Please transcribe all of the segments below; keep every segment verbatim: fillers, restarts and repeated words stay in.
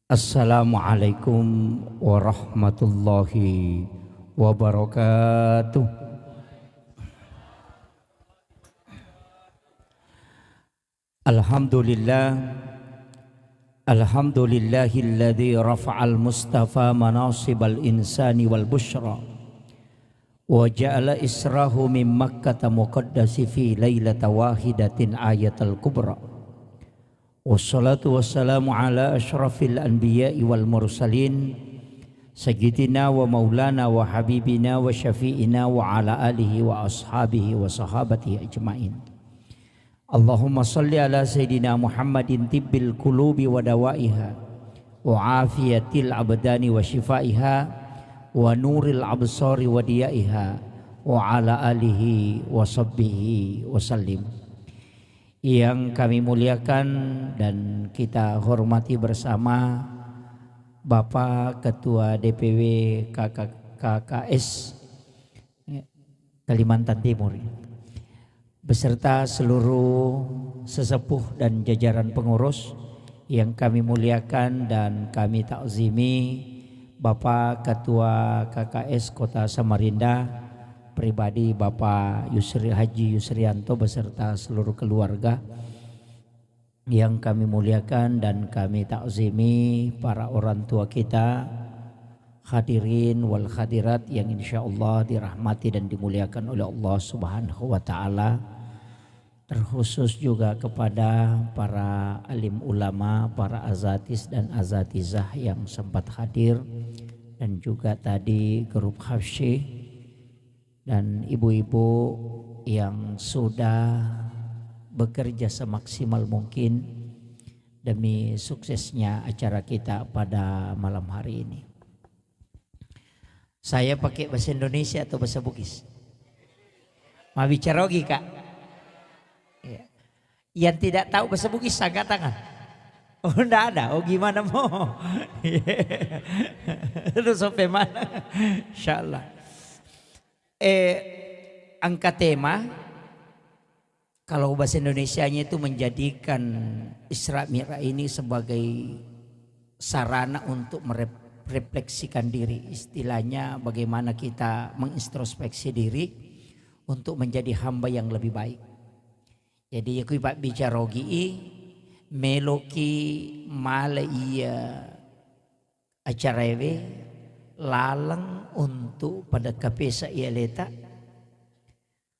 Assalamualaikum warahmatullahi wabarakatuh. Alhamdulillah. Alhamdulillahilladzi rafa'al mustafa manasibal insani wal busyra. Wa ja'ala israhu min Makkata muqaddasi fi lailata wahidatin ayatal kubra. Wassalatu wassalamu ala asyrafil anbiya'i wal mursalin, sayyidina wa maulana wa habibina wa syafi'ina wa ala alihi wa ashabihi wa sahabatihi ajma'in. Allahumma salli ala sayyidina Muhammadin tibbil qulubi wa dawaiha, wa afiyatil abdani wa shifaiha, wa nuril absari wa diyaiha, wa ala alihi wa sahbihi wa sallim. Yang kami muliakan dan kita hormati bersama, Bapak Ketua D P W K K, K K S, ya, Kalimantan Timur, ya, beserta seluruh sesepuh dan jajaran pengurus yang kami muliakan dan kami takzimi, Bapak Ketua K K S Kota Samarinda, pribadi Bapak Yusri, Haji Yusrianto beserta seluruh keluarga yang kami muliakan dan kami takzimi, para orang tua kita, hadirin wal hadirat yang insya Allah dirahmati dan dimuliakan oleh Allah Subhanahu wa Ta'ala, terkhusus juga kepada para alim ulama, para azatis dan azatizah yang sempat hadir, dan juga tadi grup Hafsyih dan ibu-ibu yang sudah bekerja semaksimal mungkin demi suksesnya acara kita pada malam hari ini. Saya pakai bahasa Indonesia atau bahasa Bugis? Mabbicara ogi, Kak? Iya. Yang tidak tahu bahasa Bugis, angkat tangan. Oh, ndak ada. Oh, gimana mau? Terus sampai mana? Insya Allah. Eh, angkat tema, kalau bahasa Indonesianya itu menjadikan Isra Mi'raj ini sebagai sarana untuk meref-, refleksikan diri. Istilahnya bagaimana kita mengintrospeksi diri untuk menjadi hamba yang lebih baik. Jadi, iya kui pabbicara ogi i, meloki male iya acaraewe laleng untuk pada kapesa iya leta,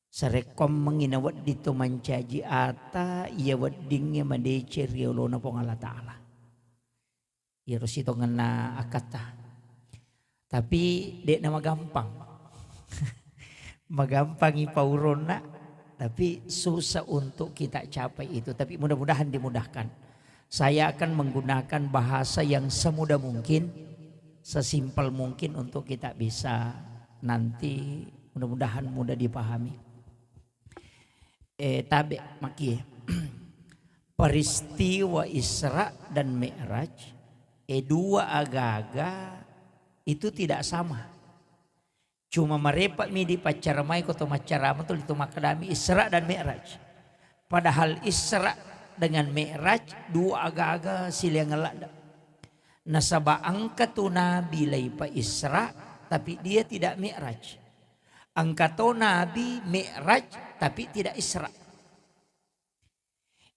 sarekkoammengngi nawedding to mancaji ata iya weddingnge madeceng ri olona Puang Allah Ta'ala. Iyaro sitongenna akkatta. Tapi de'na magampang. Magampangi pauronna, tapi susah untuk kita capai itu. Tapi mudah-mudahan dimudahkan. Saya akan menggunakan bahasa yang semudah mungkin, sesimpel mungkin untuk kita bisa nanti mudah-mudahan mudah dipahami. Eh, tabe' maki. Peristiwa Isra dan Mi'raj, eh, dua agaga itu tidak sama. Cuma marepa' mi dipaccaramai ko to maccarama tuli to makkadami Isra dan Mi'raj. Padahal Isra dengan Mi'raj dua agaga siliang ladda. Nasaba engka tu Nabi laipa Isra, tapi dia tidak Mi'raj. Engka to Nabi Mi'raj, tapi tidak Isra.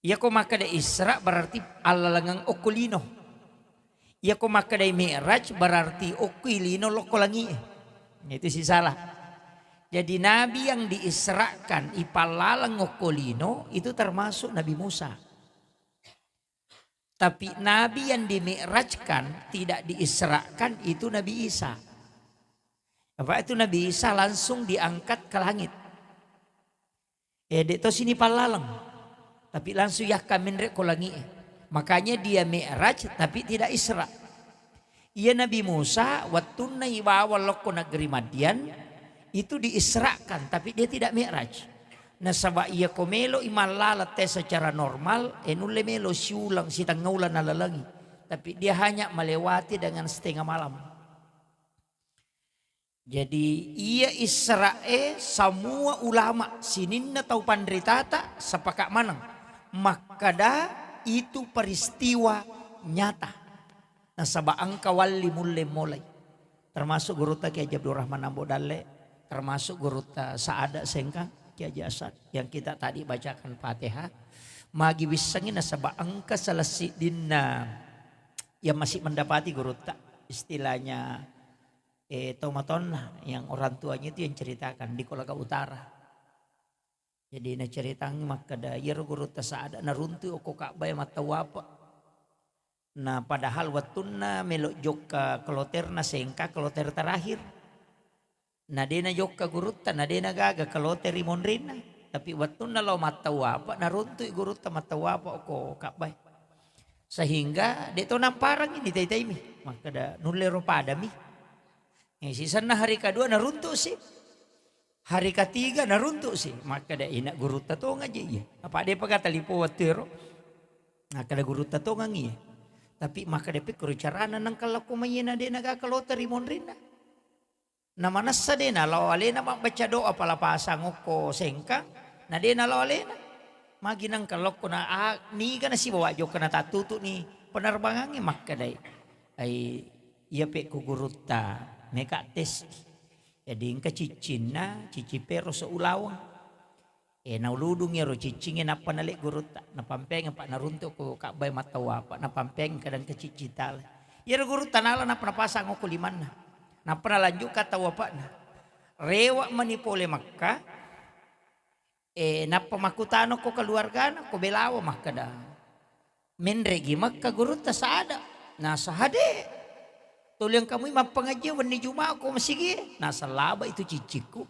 Iyako makkeda Isra berarti allalengeng okko lino. Iyako makkedai Mi'raj berarti okkoi lino lokko langi'e. Itu sisala. Jadi Nabi yang diisrakan, ipallaleng okko lino, itu termasuk Nabi Musa. Tapi Nabi yang dimi'rajkan, tidak diisrakan, itu Nabi Isa. Apa itu Nabi Isa langsung diangkat ke langit. Eh, de' to sini pallaleng. Tapi langsung yakka menre' ko langi'e. Makanya dia mi'raj, tapi tidak Isra. Iya Nabi Musa, wattunna ibawa lokko negeri Madian, itu diisrakan, tapi dia tidak mi'raj. Nasaba iya ko melo i mallala te secara normal, eh, nulle melo siulang, sitengnga uleng nalalengi. Tapi dia hanya melewati dengan setengah malam. Jadi, iya Isra'e, semua ulama, sininna tau panritata, sepakat maneng makkada itu peristiwa nyata. Nasaba engka walli mulle molai. Termasuk gurutta Kiai Haji Abdul Rahman Ambo Dalle, termasuk gurutta Saada Sengkang, Kiai Haji Asad, yang kita tadi bacakan Fatihah. Magi wissengngi nasaba engka salah siddinna yang masih mendapati gurutta, istilahnya, eh, tomatoanna, yang orang tuanya itu yang ceritakan di Kolaga Utara. Jadi naceritangngi makkeda, iyaro gurutta Saada naruntu okko Ka'bah e mattawapa. Nah, padahal wettunna melo jokka kloterna Sengkang, kloter terakhir. Na de najokka gurutta, na de nagaga kloter ri monrinna. Tapi wettunna lao mattawapa, naruntui gurutta mattawapa okko Ka'bah e. Sehingga de to namparang ini tai-taimi. Makkeda nulle ro padami. Eh, sisenna hari kedua naruntu si. Hari ketiga naruntu si. Makkeda ina gurutta tongeng je iya. Apa de pegata lipo wettu ero. Makkeda gurutta tongeng iya. Tapi makkeda pikkuru carana nengka lokko mai na de naga kloter ri monrinna. Na manessa de nalao alena mabbaca doa pala pasang okko Sengkang, na de nalao alena. Magi nengka lokko na, ah, niga nasibawa jokka na tattutu ni penerbangangnge makkedai. Ai, iya pe ku gurutta, meka tes. Jadi engka ciccinna, cicci pero seulaweng. Eh, nauludung iyaro ciccingnge nappa nalek gurutta, napampeang pa naruntu ko Ka'bah e mattawapa, napampeang kadang ke cicci tala. Iyaro gurutta nala nappa napasang okko limanna. Nappa nalanjukkan tawapa'na. Rewa mani pole Makkah, eh, nappa makkutana ko keluargana, ko belawa makkeda. Menre'gi Makkah gurutta Saada. Nasa hade. Tuli engka mui mappangajiang wenni Juma ko masigie. Nasa laba itu ciccikku.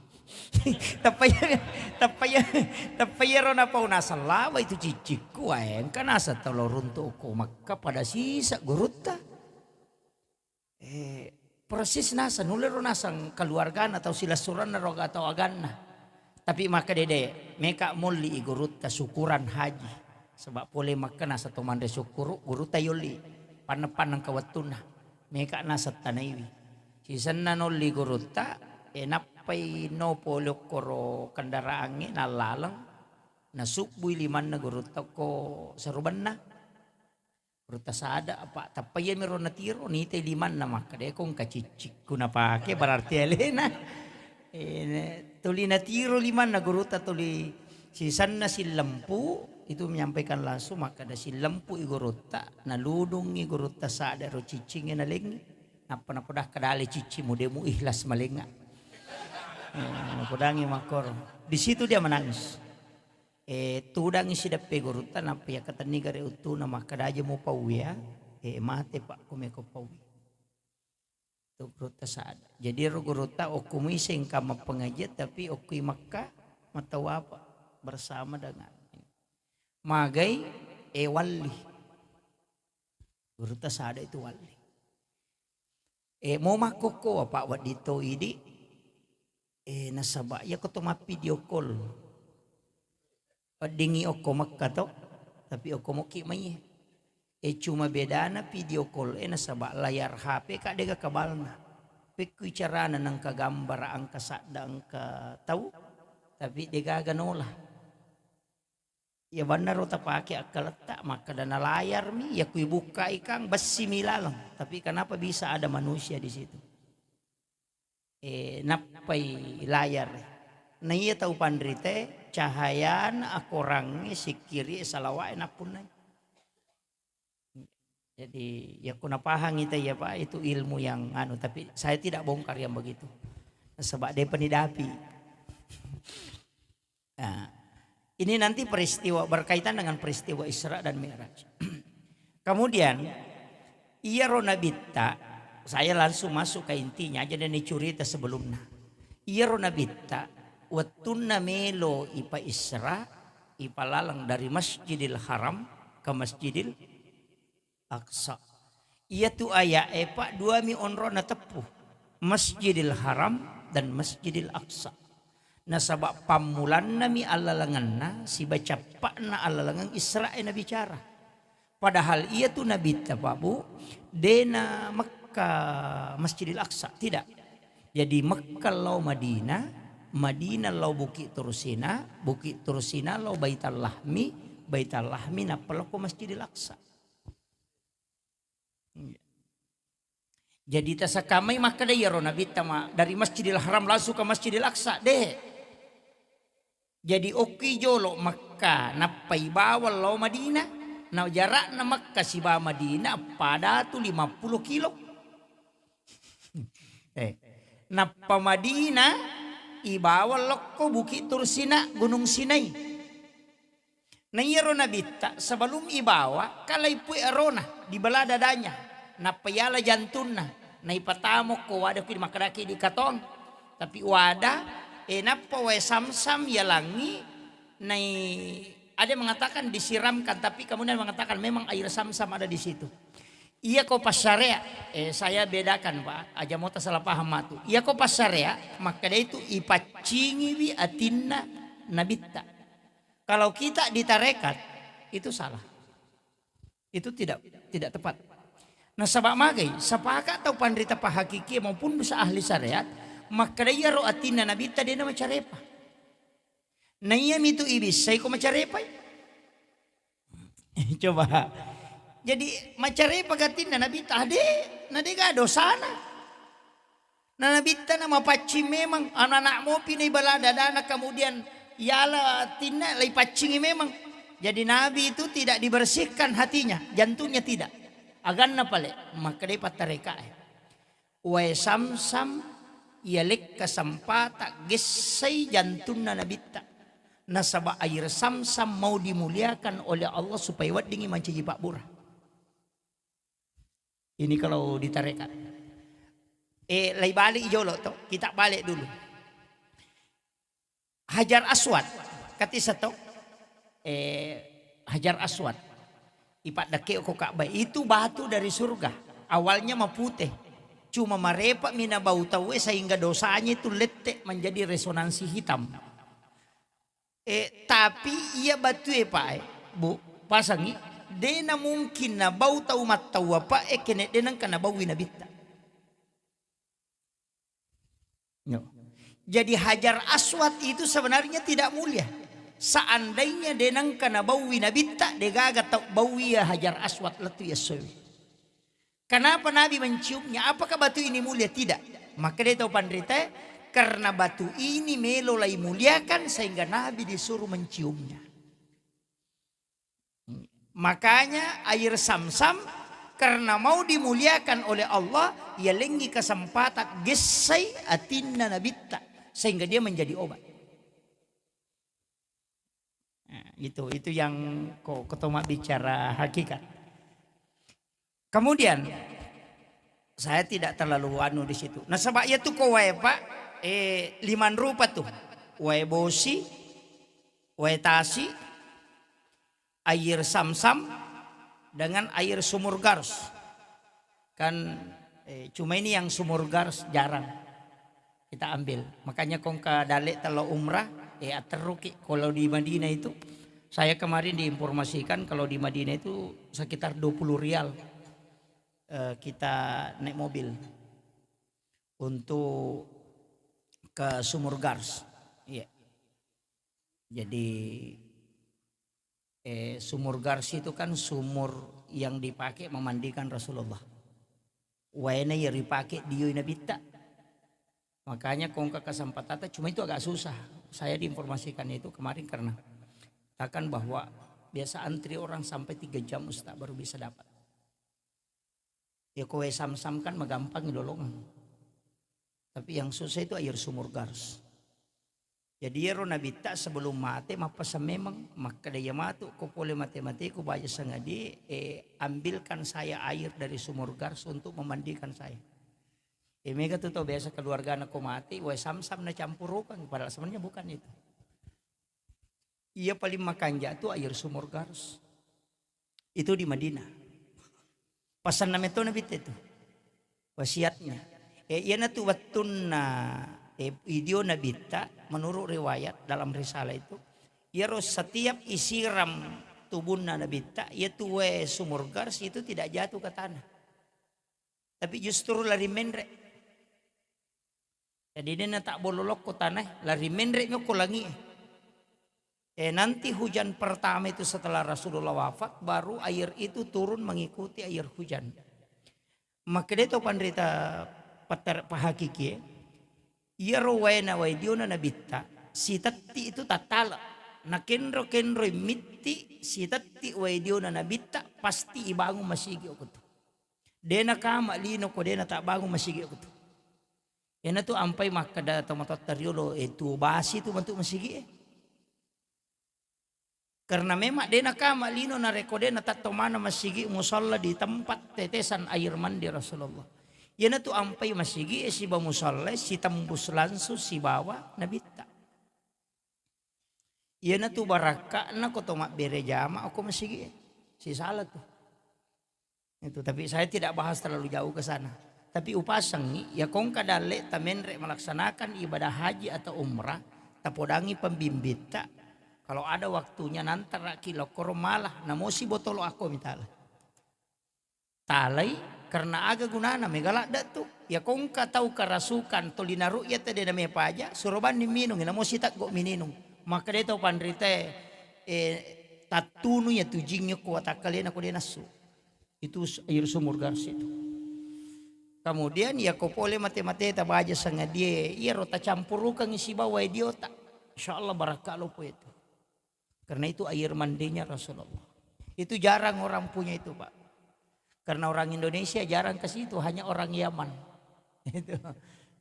Tappa iya, tappa iya, tappa iyaro napau nasa laba itu ciccikku. Wae, engka nasa tolo runtu ko Makkah pada sisa gurutta. Eh, persis nasa, nulle ro nasang keluargana atau silessurenna ro atau aganna. Tapi makkeda de, meka molli i gurutta syukuran haji. Sebab pole Makkah nasa to manre syukuru, gurutta yolli. Panne-panne engka wettunna. Meka nasa tanaiwi. Sisenna nolli gurutta, eh, nappai no pole okkoro kendaraangnge nallaleng. Nasubbui limanna gurutta ko serubenna. Gurutta Saada, apa tappa iyami ro natiro, nitai limanna makkeda, "Ko engka ciccikku napake, berarti alena." Eh, tuli natiro limanna gurutta, tuli sisenna sillempu, itu menyampaikan langsung makkeda, sillempu i gurutta, naludungi gurutta Saada ro ciccingnge nalengngi. Nappa napoda, "Kedale cicci mude mu ikhlas malengnga." Eh, napodangi makkoro. Di situ dia menangis. Eh, tudangi sideppe gurutta, nappa yakkatenni gare uttuna makkeda, "Aja mupauwi ya, eh, mate pak ko meko pauwi." Itu gurutta Saada. Jadi ro gurutta okko mui Sengkang mappengajian, tapi okkoi Makkah mattawapa bersama dengan magai, eh, walli. Gurutta Saada itu walli. Eh, mo makkokko apa wedding to idi. Eh, nasaba iya ko to mappidio call. Weddingi okko Mekka to, tapi okko mokki mai. Eh, cuma bedana video call e nasaba layar H P ka dega kabalna. Pekkui carana nengka gambara, engka sadda, engka tau, tapi degaga nola. Iya bannaro tapake akkaletta, makkeda na layar mi, iya kui bukkai kang, bessi mi laleng. Tapi kenapa bisa ada manusia di situ? Eh, nappai layar. Na iya tau panrite, cahayana akorangnge, sikkiri, salawa'e nappunnai. Jadi, yakko napahangi taiya, Pak, itu ilmu yang anu, tapi saya tidak bongkar yang begitu. Sebab depa ni dapi. Nah, ini nanti peristiwa berkaitan dengan peristiwa Isra dan Mi'raj. Kemudian, iyaro nabitta, saya langsung masuk ke intinya aja dan cerita sebelumnya. Iyaro nabitta, wettunna melo ipa Isra, ipalaleng dari Masjidil Haram ke Masjidil Aqsa. Iyatu aya'e, Pak, duami onrona teppu, Masjidil Haram dan Masjidil Aqsa. Nasaba pammulannami allalengenna siba cappa'na allalengeng Isra'e nabicara. Padahal iyatu nabitta, Pak, Bu, dena Mekka Masjidil Aqsa, tidak. Jadi Mekka lao Madinah, Madinah lao Bukit Tursina, Bukit Tursina lao Baitallahmi, Baitallahmi nappa lao ko Masjidil Aqsa. Iya. Jadi tasakamai makkeda iyaro Nabitta ma-, dari Masjidil Haram langsung ke Masjidil Aqsa, de. Jadi okki jolo Mekka, nappai bawang lao Madinah. Na jarakna Mekka sibawa Madinah pada tu lima puluh kilo. Eh, nappa Madinah ibawa lokko Bukit Tur Sina, Gunung Sinai. Na iyaro Nabitta sebelum ibawa, kalai pue arona, dibelah dadanya, nappa iala jantunna, naipatamokko wadah kui makkedaki di katong. Tapi wadah, eh, nappa wae Samsam yalangi, nai ada yang mengatakan disiramkan, tapi kemudian mengatakan memang air Samsam ada di situ. Iya ko passarea, eh, saya bedakan, Pak, aja mota salah paham matu. Iya ko passarea, makkeda itu ipaccingiwi atinna Nabitta. Kalau kita di tarekat, itu salah. Itu tidak, tidak tepat. Nasaba magai, sepakat tau panrita pahakikie maupun bisa ahli syariat, makkeda iyaro atinna Nabitta dena macarepa. Na iyami tu ibissai ko macarepai. Coba. Jadi macarepa gatinna Nabitta, ade, na dega dosana. Na Nabitta na mapaccing memang, anak-anak mopi na ibala dadana, kemudian yala tinna lai paccingi memang. Jadi Nabi itu tidak dibersihkan hatinya, jantungnya tidak. Aganna pale, makkedai pattarekae. Wae Samsam, iya lekka sempata gessai jantunna Nabitta. Nasaba air Samsam mau dimuliakan oleh Allah supaya weddingi mancaji pabbura. Ini kalau di tarekat. Eh, lai balik jolo to, kita balik dulu. Hajar Aswad, katisa to? Eh, Hajar Aswad. Ipaddekke ko Ka'bah. Itu batu dari surga. Awalnya mapute. Cuma marepa mina bau tauwe sehingga dosanya itu lette menjadi resonansi hitam. Eh, tapi iya batue, Pak, eh, Bu, pasangi, dena mungkin na bau tau mattaua, Pak, eh, kene dena engka na baui Nabitta. No. Jadi Hajar Aswad itu sebenarnya tidak mulia. Seandainya dena engka na baui Nabitta, degaga tau baui ya Hajar Aswad lettu ya soe. Kenapa Nabi menciumnya? Apakah batu ini mulia? Tidak. Maka dia tahu panrita, karena batu ini melo lai muliakan sehingga Nabi disuruh menciumnya. Makanya air Samsam karena mau dimuliakan oleh Allah, ia lengi kesempatan gessai atinna Nabitta sehingga dia menjadi obat. Nah, itu, itu yang ko-, ketoma bicara hakikat. Kemudian, saya tidak terlalu anu di situ. Nasaba iya tu ko wae, Pak, eh, liman rupa tu. Wae bosi, wae tasi, air Samsam, dengan air sumur Gars. Kan, eh, cuma ini yang sumur Gars jarang kita ambil. Makanya kongka dalek telo umrah, eh, aterruki. Kalau di Madinah itu, saya kemarin diinformasikan kalau di Madinah itu sekitar dua puluh rial, eh, kita naik mobil untuk ke sumur Gars. Iya. Jadi, eh, sumur Gars itu kan sumur yang dipakai memandikan Rasulullah. Waena iya ripake dioi Nabitta. Makanya kongka kesempatata, cuma itu agak susah. Saya diinformasikan itu kemarin karena katakan bahwa biasa antri orang sampai tiga jam, Ustaz, baru bisa dapat. Ya, ko wae Samsam kan magampang lolongang. Tapi yang susah itu air sumur Gars. Jadi iyaro Nabitta sebelum mate mappasang memang, makkeda, "Iya matu ko pole mate-mateku baja sangadie, eh, ambilkan saya air dari sumur Gars untuk memandikan saya." Eh, mega tu tau biasa keluargana ko mate, wae Samsam nacampurukang, padahal sebenarnya bukan itu. Iya paling makanja tu air sumur Gars. Itu di Madinah. Pasanna metto Nabitta itu. Wasiatnya. Eh, iyanatu wettunna, eh, idio Nabitta, menurut riwayat dalam risalah itu, iyaro setiap isiram tubunna Nabitta, iyatu wae sumur Gars itu tidak jatuh ke tanah. Tapi justru lari menre. Jadi, dena tabbololokko tanae, lari menre'mi okko langi'e. Eh, nanti hujan pertama itu setelah Rasulullah wafat, baru air itu turun mengikuti air hujan. Makkeda to panrita pattara-, pahakikie, iyaro waena wai diona nabitta, sitetti itu tattala. Nakenro-kenroi mitti sitetti wai diona nabitta, pasti ibangun masigi okko tu. De nakama lino ko de natabbangun masigi okko tu. Iyanatu ampai makkeda tomatoatta riolo, e, tuo basi tu matu masigi e. Karena memang de nakama lino narekko de natatto maneng masigi musalla di tempat tetesan air mandi Rasulullah. Iyanatu ampai masigi e siba musalla sitembus langsung sibawa nabitta. Iyanatu barakka'na ko to mabbere jama okko masigi e. Sisala tu. Itu, tapi saya tidak bahas terlalu jauh ke sana. Tapi upasengi, ya kongka dalle tamenre melaksanakan ibadah haji atau umrah, tapodangi pembimbitta. Kalau ada waktunya nantaraki lokkoro malah, namosi botolo akko mitala. Talai, karena aga gunana, mega ladde tu. Ya kongka tau kerasukan, tolina ru'ya tede name paja, suro banni minung, namosi teggo mininung. Maka de tau panrite, eh, tattunu ya tujing ko watakkalena ko de nassu. Itu s-, air sumur Gars itu. Kemudian, ya ko pole mate-mate tabaja sangadie, iyaro tacampurukangi sibawa wae diota. Insya Allah barakka lopo itu. Karena itu air mandinya Rasulullah. Itu jarang orang punya itu, Pak. Karena orang Indonesia jarang ke situ, hanya orang Yaman. Itu.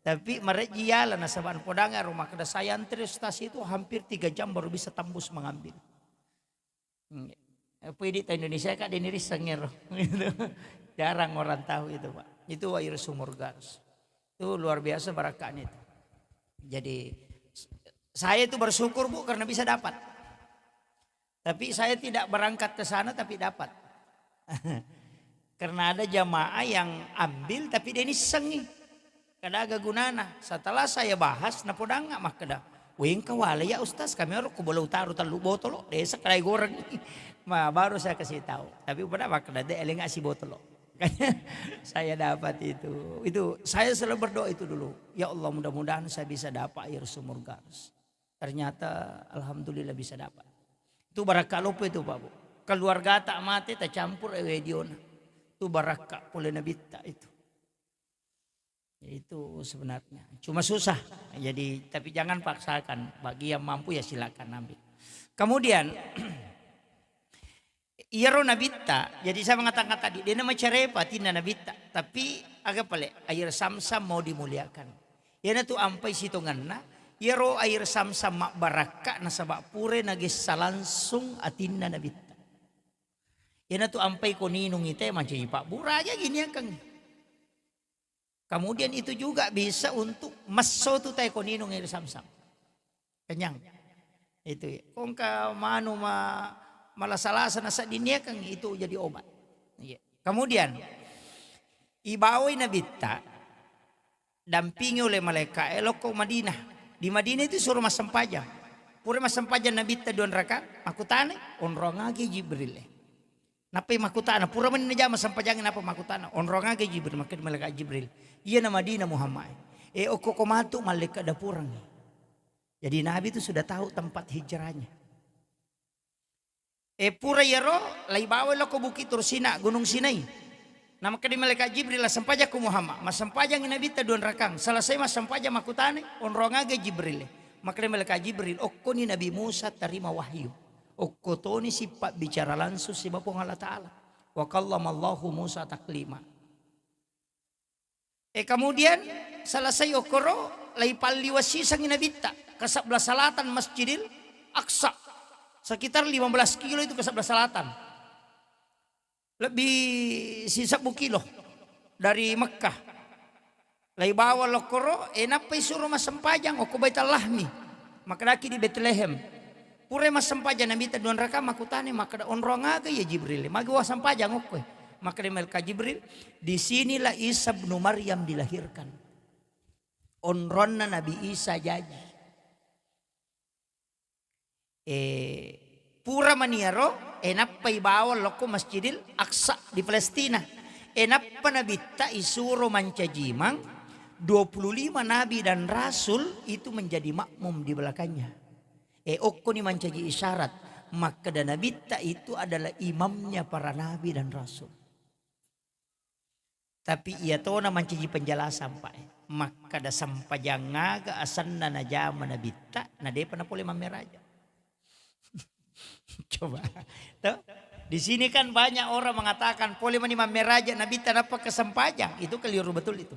Tapi marejji yala nasaba podang aro makkeda saya antri Ustaz itu hampir tiga jam baru bisa tembus mengambil. Hmm. Eh, pui di Indonesia, Kak, deni risseng ero. Gitu. Jarang orang tahu itu, Pak. Itu air sumur Gars. Itu luar biasa barakka'na itu. Jadi, s-, saya itu bersyukur, Bu, karena bisa dapat. Tapi saya tidak berangkat ke sana, tapi dapat. Karena ada jamaah yang ambil, tapi de nissengi. Kada aga gunana. Setelah saya bahas, napodangnga makkeda, "Wengka wala ya Ustaz, kami aro ko bola utaro tellu botolo, desa kedai goreng." Ma, baru saya kasih tahu. Tapi pada makkeda, "De, elenga si botolo." Saya dapat itu. Itu saya selalu berdoa itu dulu. "Ya Allah, mudah-mudahan saya bisa dapat air sumur Gars." Ternyata alhamdulillah bisa dapat. Itu barakka lopo itu, Pak, Bu. Keluarga tak mate, tercampur ewe diona. Itu barakka pole nabitta itu. Itu sebenarnya. Cuma susah. Jadi, tapi jangan paksakan. Bagi yang mampu ya silakan ambil. Kemudian, iyaro nabitta, jadi saya mengatakan tadi, dena macarepa atinna nabitta. Tapi, aga pale, air Samsam mau dimuliakan. Iyanatu ampai sitongenna, iyaro air Samsam mabbarakka nasaba pura nagessa langsung atinna nabitta. Iyanatu ampai ko ninung ite mancaji pabbura aja gini akang. Kemudian itu juga bisa untuk messo tu tae ko ninung air Samsam. Kenyang. Itu ya. Kongka manu ma-, malasa-lasa nasedding niakeng itu jadi obat. Iya. Kemudian, ibawai nabitta dampingi oleh malaika e lokko Madinah. Di Madinah itu suruh massempajang. Pura massempajang nabitta dua raka, makkutanai, onrong agi Jibril e. Nappai makkutana, pura mani najama sempajangnge, nappa makkutana, "Onrong aga Jibril?" Makkeda malaikat Jibril, "Iyana Madinah Muhammad e." "E, okko ko matu mallekka dapurengngi." Jadi Nabi itu sudah tahu tempat hijrahnya. E, pura iyaro, laibawa lokko Bukit Tursina, Gunung Sinai. Namakkeda malaikat Jibril, "Assempajakku Muhammad." Massempajangngi Nabitta dua rakang. Selesai massempajang makkutanai, "Onrong aga Jibril e?" Makkeda malaikat Jibril, "Okkoni Nabi Musa tarima wahyu." Okko toni sipabbicara langsung siba Puang Allah Ta'ala. "Wa kallamallahu Musa taklima." E, kemudian selesai okkoro, laipalliwasisangi Nabitta ke sebelah selatan Masjidil Aqsa. Sekitar lima belas kilo itu ke sebelah selatan. Lebbi sisebbu kilo dari Mekkah. Laibawa lokkoro, e, nappai suro massempajang okko Baitul Lahmi. Makkedaki di Betlehem. Pura massempajang Nabitta dua rakang, makkutana, makkeda, "Onrong aga iya Jibril? Magi wassempajang okko e?" Makkeda malaikat Jibril, "Di sinilah Isa bin Maryam dilahirkan." Onronna Nabi Isa jaji. E, pura maniaro, e, nappai bawang lokko Masjidil Aqsa di Palestina. E, nappa Nabitta isuro mancajimang, dua puluh lima nabi dan rasul itu menjadi makmum di belakangnya. E, okkoni mancaji isyarat, makkeda Nabitta itu adalah imamnya para nabi dan rasul. Tapi iya tona mancaji penjelasan, Pak, eh. Makkada sempajang aga asenna najama Nabitta, na depa napole mammeraja. Coba. Tuh. Di sini kan banyak orang mengatakan, "Pole mani mammeraja Nabitta nappa kesempajang." Itu keliru betul itu.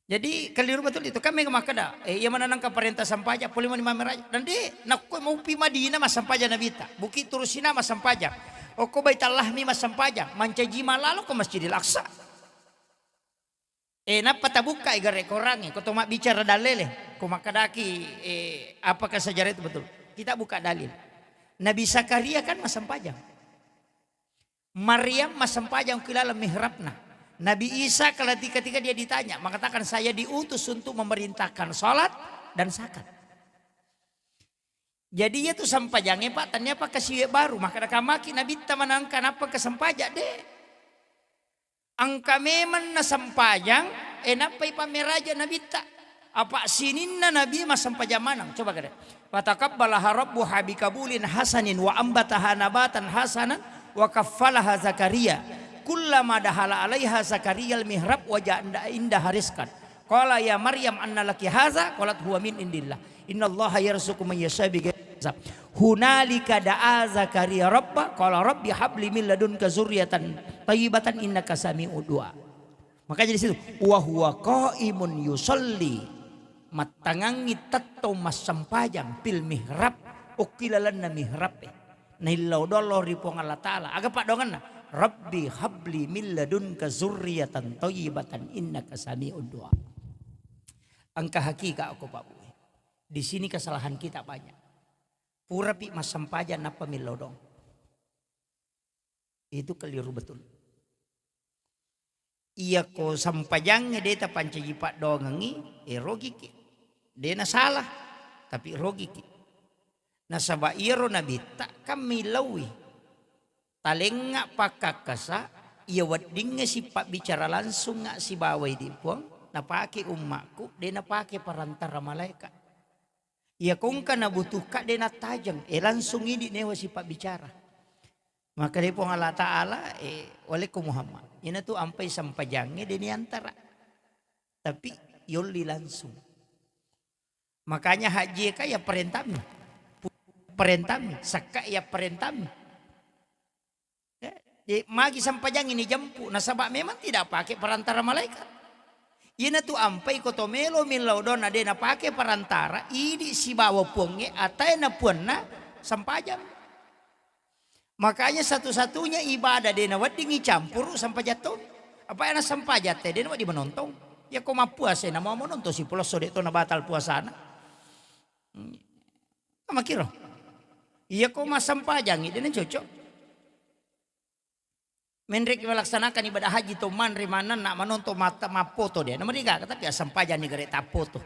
Jadi keliru betul itu. Kan mega makkeda, eh, iya mana nangka parenta sempajang, pole mani mammeraja. Dan de, nakko maupi Madinah massempajang Nabitta. Bukit Turusina massempajang. Okko Baitallahmi massempajang. Mancaji malalo ke Masjidil Aqsa. Eh, nappa tabukkai gare Korangnge, ko to mabbicara dalele, ko makkedaki, eh, apakah sejarah itu betul? Kita buka dalil. Nabi Zakaria kan massempajang. Maryam massempajang ki laleng mihrabna. Nabi Isa ketika dia ditanya, mengatakan, "Saya diutus untuk memerintahkan salat dan zakat." Jadi iya tu sempajangnge, Pak, tania pakkasiwe baru. Makkeda kamaki Nabitta manangka nappa kesempajang, de. Engka memang nasempajang, eh, nappai pammeraja Nabitta. Apa sininna Nabi massempajang maneng. Coba kada. Fataqabbalaha rabbuha biqabulin hasanin wa ambataha nabatan hasanan wa kaffalaha Zakaria. Kullama dahala alaiha Zakariyal mihrab waja inda, indaha rizqan. Qala ya Maryam anna laki haza? Qalat huwa min indillah. Innallaha yarzuqu man yasha bighairi hisab. Hunalika da'a Zakaria rabba, qala rabbi habli min ladunka zurriyatan thayyibatan innaka sami'ud du'a. Makanya di situ, wa huwa qaimun yusalli, mattangangngi tettong massempajang fil mihrab, okki lalenna mihrab e. Naillau doang lao ri Puang Allah Ta'ala. Aga paddoangenna? Rabbi habli min ladunka zurriyatan thayyibatan innaka sami'ud du'a. Engka hakika aku, Pak Bu. Di sini kesalahan kita banyak. Purapi massempajang nappa millau doang. Itu keliru betul. Iyako sempajangnge de tapancaji paddoangengngi, eh, rogiki. De nasalah, tapi rogiki. Nasaba iyaro Nabitta kan millaui. Talengnga pakkakkasa, iya weddingnge sipabbicara langsungnga sibawa idi Puang, napake ummakku, de napake perantara malaeka. Iya kongka nabutuhka de nattajeng, eh, langsung idi newa sipabbicara. Maka de Puang Allah Ta'ala, eh, walekko Muhammad. Ina tu ampai sempajangnge de niantara. Tapi yolli langsung. Makanya haji ka ya perentami. Perentami, sakka ya perentami. Ya, jadi magi sempajangnge ni jempu, nasaba memang tidak pakai perantara malaikat. Ina tu ampai ko to melo millau doang na de napake perantara, idi sibawa Puangnge, atae na Puanna sempajang. Makanya satu-satunya ibadah de naweddingngi campuru sempajang to. Apa ana sempajang te de nawedding manontong. Ya ko mappuasa na mau manontong si pulosso de to na batal puasana. Hmm. Makiro. Iya ko massempajangngi de na cocok. Menreki melaksanakan ibadah haji to manre manenna manontong mata mappoto de. Nomor tiga, tapi assempajanni gare tappoto.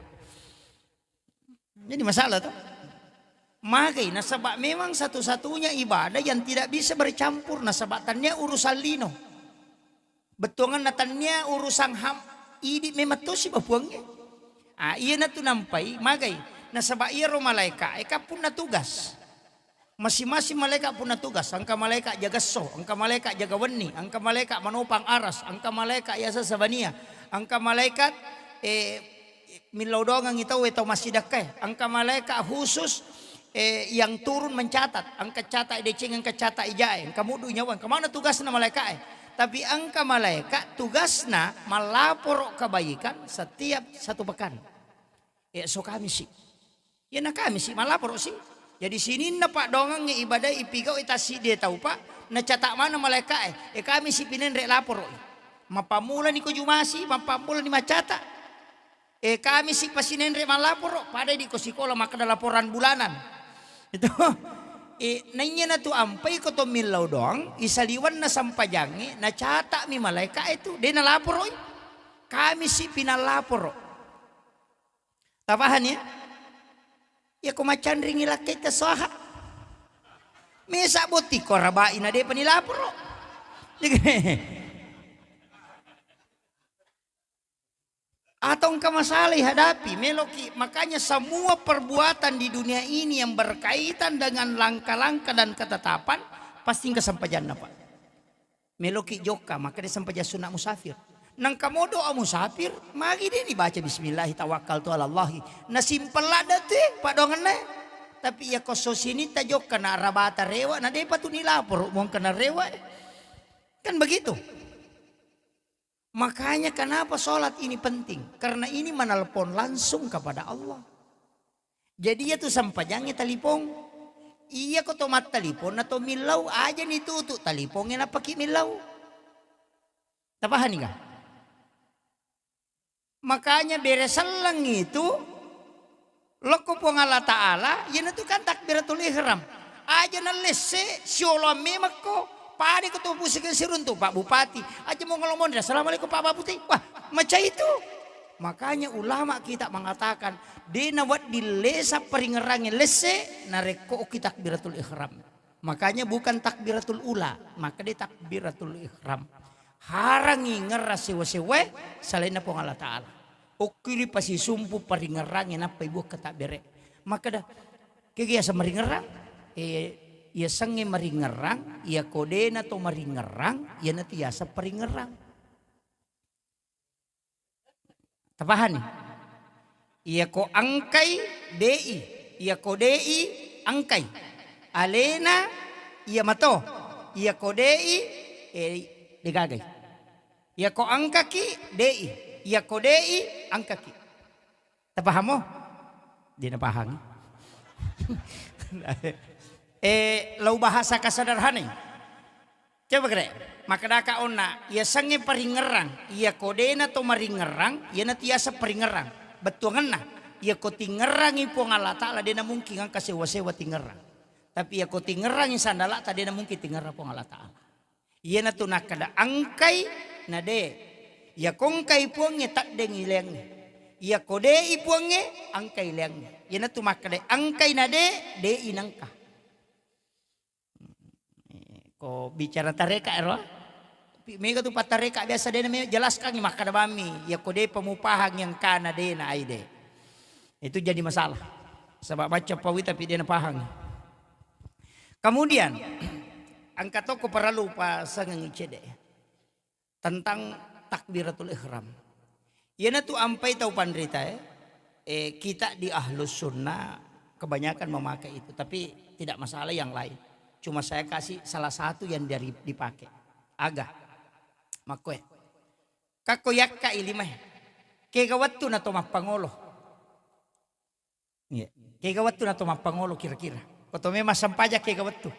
Jadi masalah to. Magai nasaba memang satu-satunya ibadah yang tidak bisa bercampur nasaba tania urusan lino. Bettuanganna tania urusan ham, idi memang tosi ba Puangnge. Ah, iyanatu nampai magai nasaba iyaro malaeka e kan punna tugas. Masing-masing malaeka punna tugas, engka malaeka jaga esso, engka malaeka jaga wenni, engka malaeka manopang aras, engka malaeka yasa sabania, engka malaeka, eh, millau doangengngi tauwe tau massidakkae, engka malaeka khusus, eh, yang turun mencatat, engka catat deceng, engka catat ijae, engka muddu nyawa, engka mana tugasna malaeka e. Tapi engka malaeka tugasna mallaporo kebaikan setiap satu pekan. Esso Kamisi. Iyana Kamisi mallaporo si. Jadi sininna paddoangengnge ibadah ipigau tassiddi tau, Pak, nacata mana malaeka e. E Kamisi pinenre laporo. Mappammulani ko Jumasi, mappammulani macata. E Kamisi pasinenre mallaporo, pada di ko sikola makkeda laporan bulanan. Itu. E, naiya natu ampai ko to millau doang, isaliwenna sempajangnge, nacatami malaeka e tu, de nalaporoi. Kamisi pinallaporo. Tapahani ya? Iya ko macanringi lakkaitta soha. Mesa botting ko rabai na depa nilaporo. Atau engka masalah ihadapi, meloki. Makanya semua perbuatan di dunia ini yang berkaitan dengan langkah-langkah dan ketetapan pasti engka sempajanna, Pak. Meloki jokka, makkeda sempajang sunna musafir. Nangka mo doa musafir, magi de' dibaca bismillahi tawakkaltu alallahi. Na simpel ladde' tu, eh, paddoangenna. Tapi iya ko so sinitta jokka na rabata rewe', na de'pa tu nilaporo' mongka na rewe'. Kan begitu. Makanya kenapa sholat ini penting? Karena ini menelpon langsung kepada Allah. Jadi iya tu sempajangnge talipong. Iya ko to mattalipong na to millau, aja ni tutu talipongnge nappaki millau. Tapahani ga? Makanya bere selleng itu lokko Puang Allah Ta'ala, iyanatu kan takbiratul ihram. Aja nallesse, sioloang memekko, pada ko to pusing siruntu Pak Bupati. Aja mau ngomong, "Assalamualaikum Pak Bupati." Wah, macam itu. Makanya ulama kita mengatakan, de' nawedding lesa paringerrangnge lesse, narekko okki takbiratul ihram. Makanya bukan takbiratul ula, maka de' takbiratul ihram. Harangi ngerra sewa-sewae selainna Puang Allah Ta'ala. Okkiri pasisumpu paringerrangnge nappai buakka tabbere. Makkeda, kegi yaseng maringerrang? Eh, yasengnge maringerrang, iya ko de'na to maringerrang, iyanatu yaseng paringerrang. Tapahani? Iya ko engkai, de'i. Iya ko de'i, engkai. Alena, iya mato. Iya ko de'i, eh, degagai. Iya ko engkaki, de'i. Iya ko de'i, engkaki. Tapahamo? De' napahang. Eh, lau bahasa kasederhanai. Coba kere, makkedaka onna, yasengnge paringerrang, iya ko de'na to maringerrang, iyanatu yaseng paringerrang. Bettuangenna, iya ko tingerrangi Puang Allah Ta'ala, de'na mungkin engka sewa-sewa tingerrang. Tapi iya ko tingerrangi sandala'ta, de'na mungkin tingerrang Puang Allah Ta'ala. Iyanatu nakkeda engkai na de'. Iya ko engkai Puangnge, teddengngi leangnge. Iya ko de'i Puangnge, engkai leangnge. Iyanatu makkeda engkai na de', de'i nengka. Eh, ko bicara tareka ero, pi-, mega tu pattareka biasa de'na me jelaskangngi, makkeda bammi, iya ko de'pa mupahang yang kana de'na ai de'. Itu jadi masalah. Sebab baca pawi tapi de'na pahang. Kemudian, engka tokko parellu pasengengngi cedde' tentang takbiratul ihram. Iyanatu ampai tau panritae, eh, kita di Ahlus Sunnah kebanyakan memakai itu, tapi tidak masalah yang lain. Cuma saya kasih salah satu yang dari dipakai. Aga? Makkoe. Kakko yakka i limae. Kega wettu na to mappangolo? Iya. Kega wettu na to mappangolo kira-kira? Ko to memang sempajang kega wettu?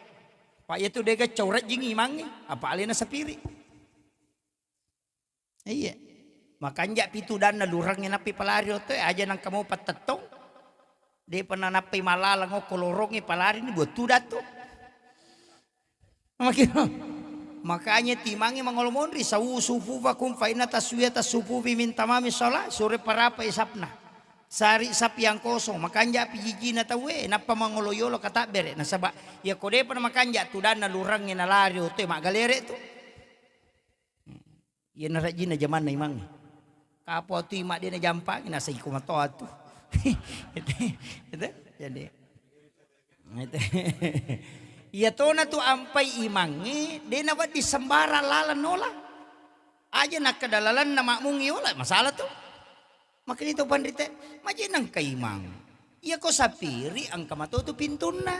Pa' iyatu dega cau rejjing imangnge, apa alena sapiri. Iya. Makanja' pi tudanna lurengnge nappi palari oto e, aja nangka mo pattettong. De'pa nanappai malalang okko lorongnge palari ni buat tudang tu. Makanya timangngi mangolo monri, "Sawu sufufakum fa inna taswiyata sufufi min tamami shalah." Sure parapa isapna. Sari sap yang kosong, makanja' pi jijina tauwe, nappa mangolo yolo katabbere. Nasaba' iya ko de'pa na makanja' tudanna lurengnge nalari oto e maggalere tu. Iya narajjinna jamanna imangnge. Kapo tu ima' de' najampangi, nasa iko matoa tu. Itu, itu, jadi, itu. Iya tona tu ampai imangnge, de' nawedding sembarang laleng nola. Aja nakkeda lalenna makmungnge yola, masalah tu. Makanya itu panrite, maje nengka imang. Iya ko sapiri engka mato tu pintunna.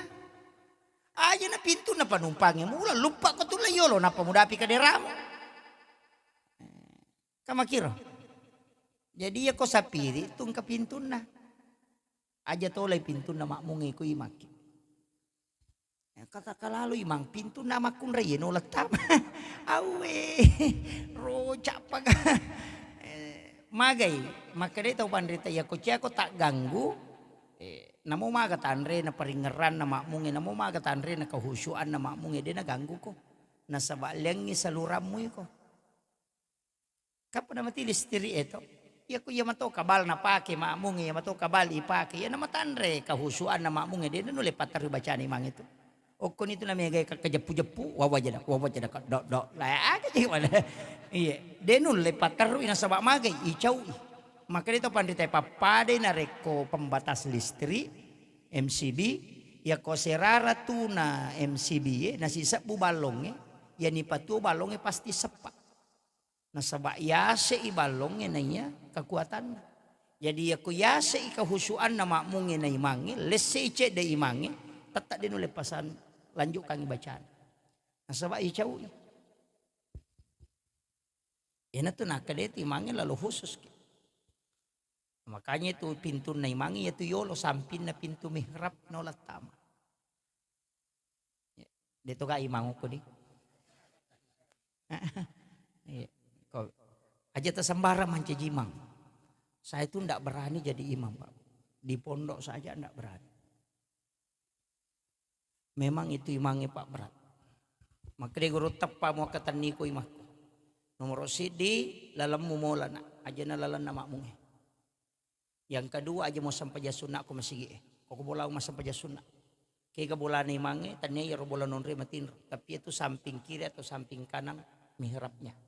Aja na pintunna panumpangnge mula, luppa ko tulle yolo, nappa mudapi kaderamu. Kamakiro. Jadi iya ko sapiri tu engka pintunna. Aja tolai pintunna makmungnge ko imakki. Ya, kata kalalo imang pintunna makkunrai yeno lettama. Awe, rocak paga. Eh, magai, makkedai tau panrita, iya ko cia ko tagganggu, eh, namo maga tanre na paringerranna makmungnge, namo maga tanre na kehusyuanna makmungnge, de' naganggu ko. Nasaba' leangngi salurammu iko. Kappa namati listiri e to? Iya ko iya mato kabal napake makmungnge, iya mato kabal ipake, iya namatanre kahusuanna makmungnge, de' nanulle patterru bacana imangnge tu. Okkoni tu namegai kakkajeppu-jeppu, wawa jada, wawa jada, dok, dok, la aga je wala. Iya, de' nulle patterru nasaba' magai, icau'i. Makanya to panrita pappadai narekko pembatas listrik, M C B, iya ko serara tuna M C B e, nasisebbu ballongnge, Iya nipatuo ballongnge pasti seppa. Nasaba yase'i ballongnge naiya kekuatanna. Jadi yako yase'i kehusuanna makmungnge na imangnge, lesse'i cedde imangnge, tette de nulle pasan lanjukkangngi bacana. Nasaba icau'i. Iyanatu nakkeda tu imangnge lalo khusus ki. Makanya itu pintunna imangnge yatu yolo sampinna pintu mihrab naola tama. Deto ga imang ko di. Iya. Ko aja tasembarang mancaji imang. Saya itu ndak berani jadi imam, Pak. Di pondok saja ndak berani. Memang itu imangnge, Pak, berat. Makkeda guru teppa muakkatenni ko imakku. Nomoro siddi, lalemmu mola, Nak. Ajana lalenna makmungnge. Yang kedua, aja mau sempajang sunna ko masigi'e. Ko, ko bola mau sempajang sunna. Kega bolana imangnge, tania iyaro bola nonre matinro. Tapi itu samping kiri atau samping kanan mihrabnya.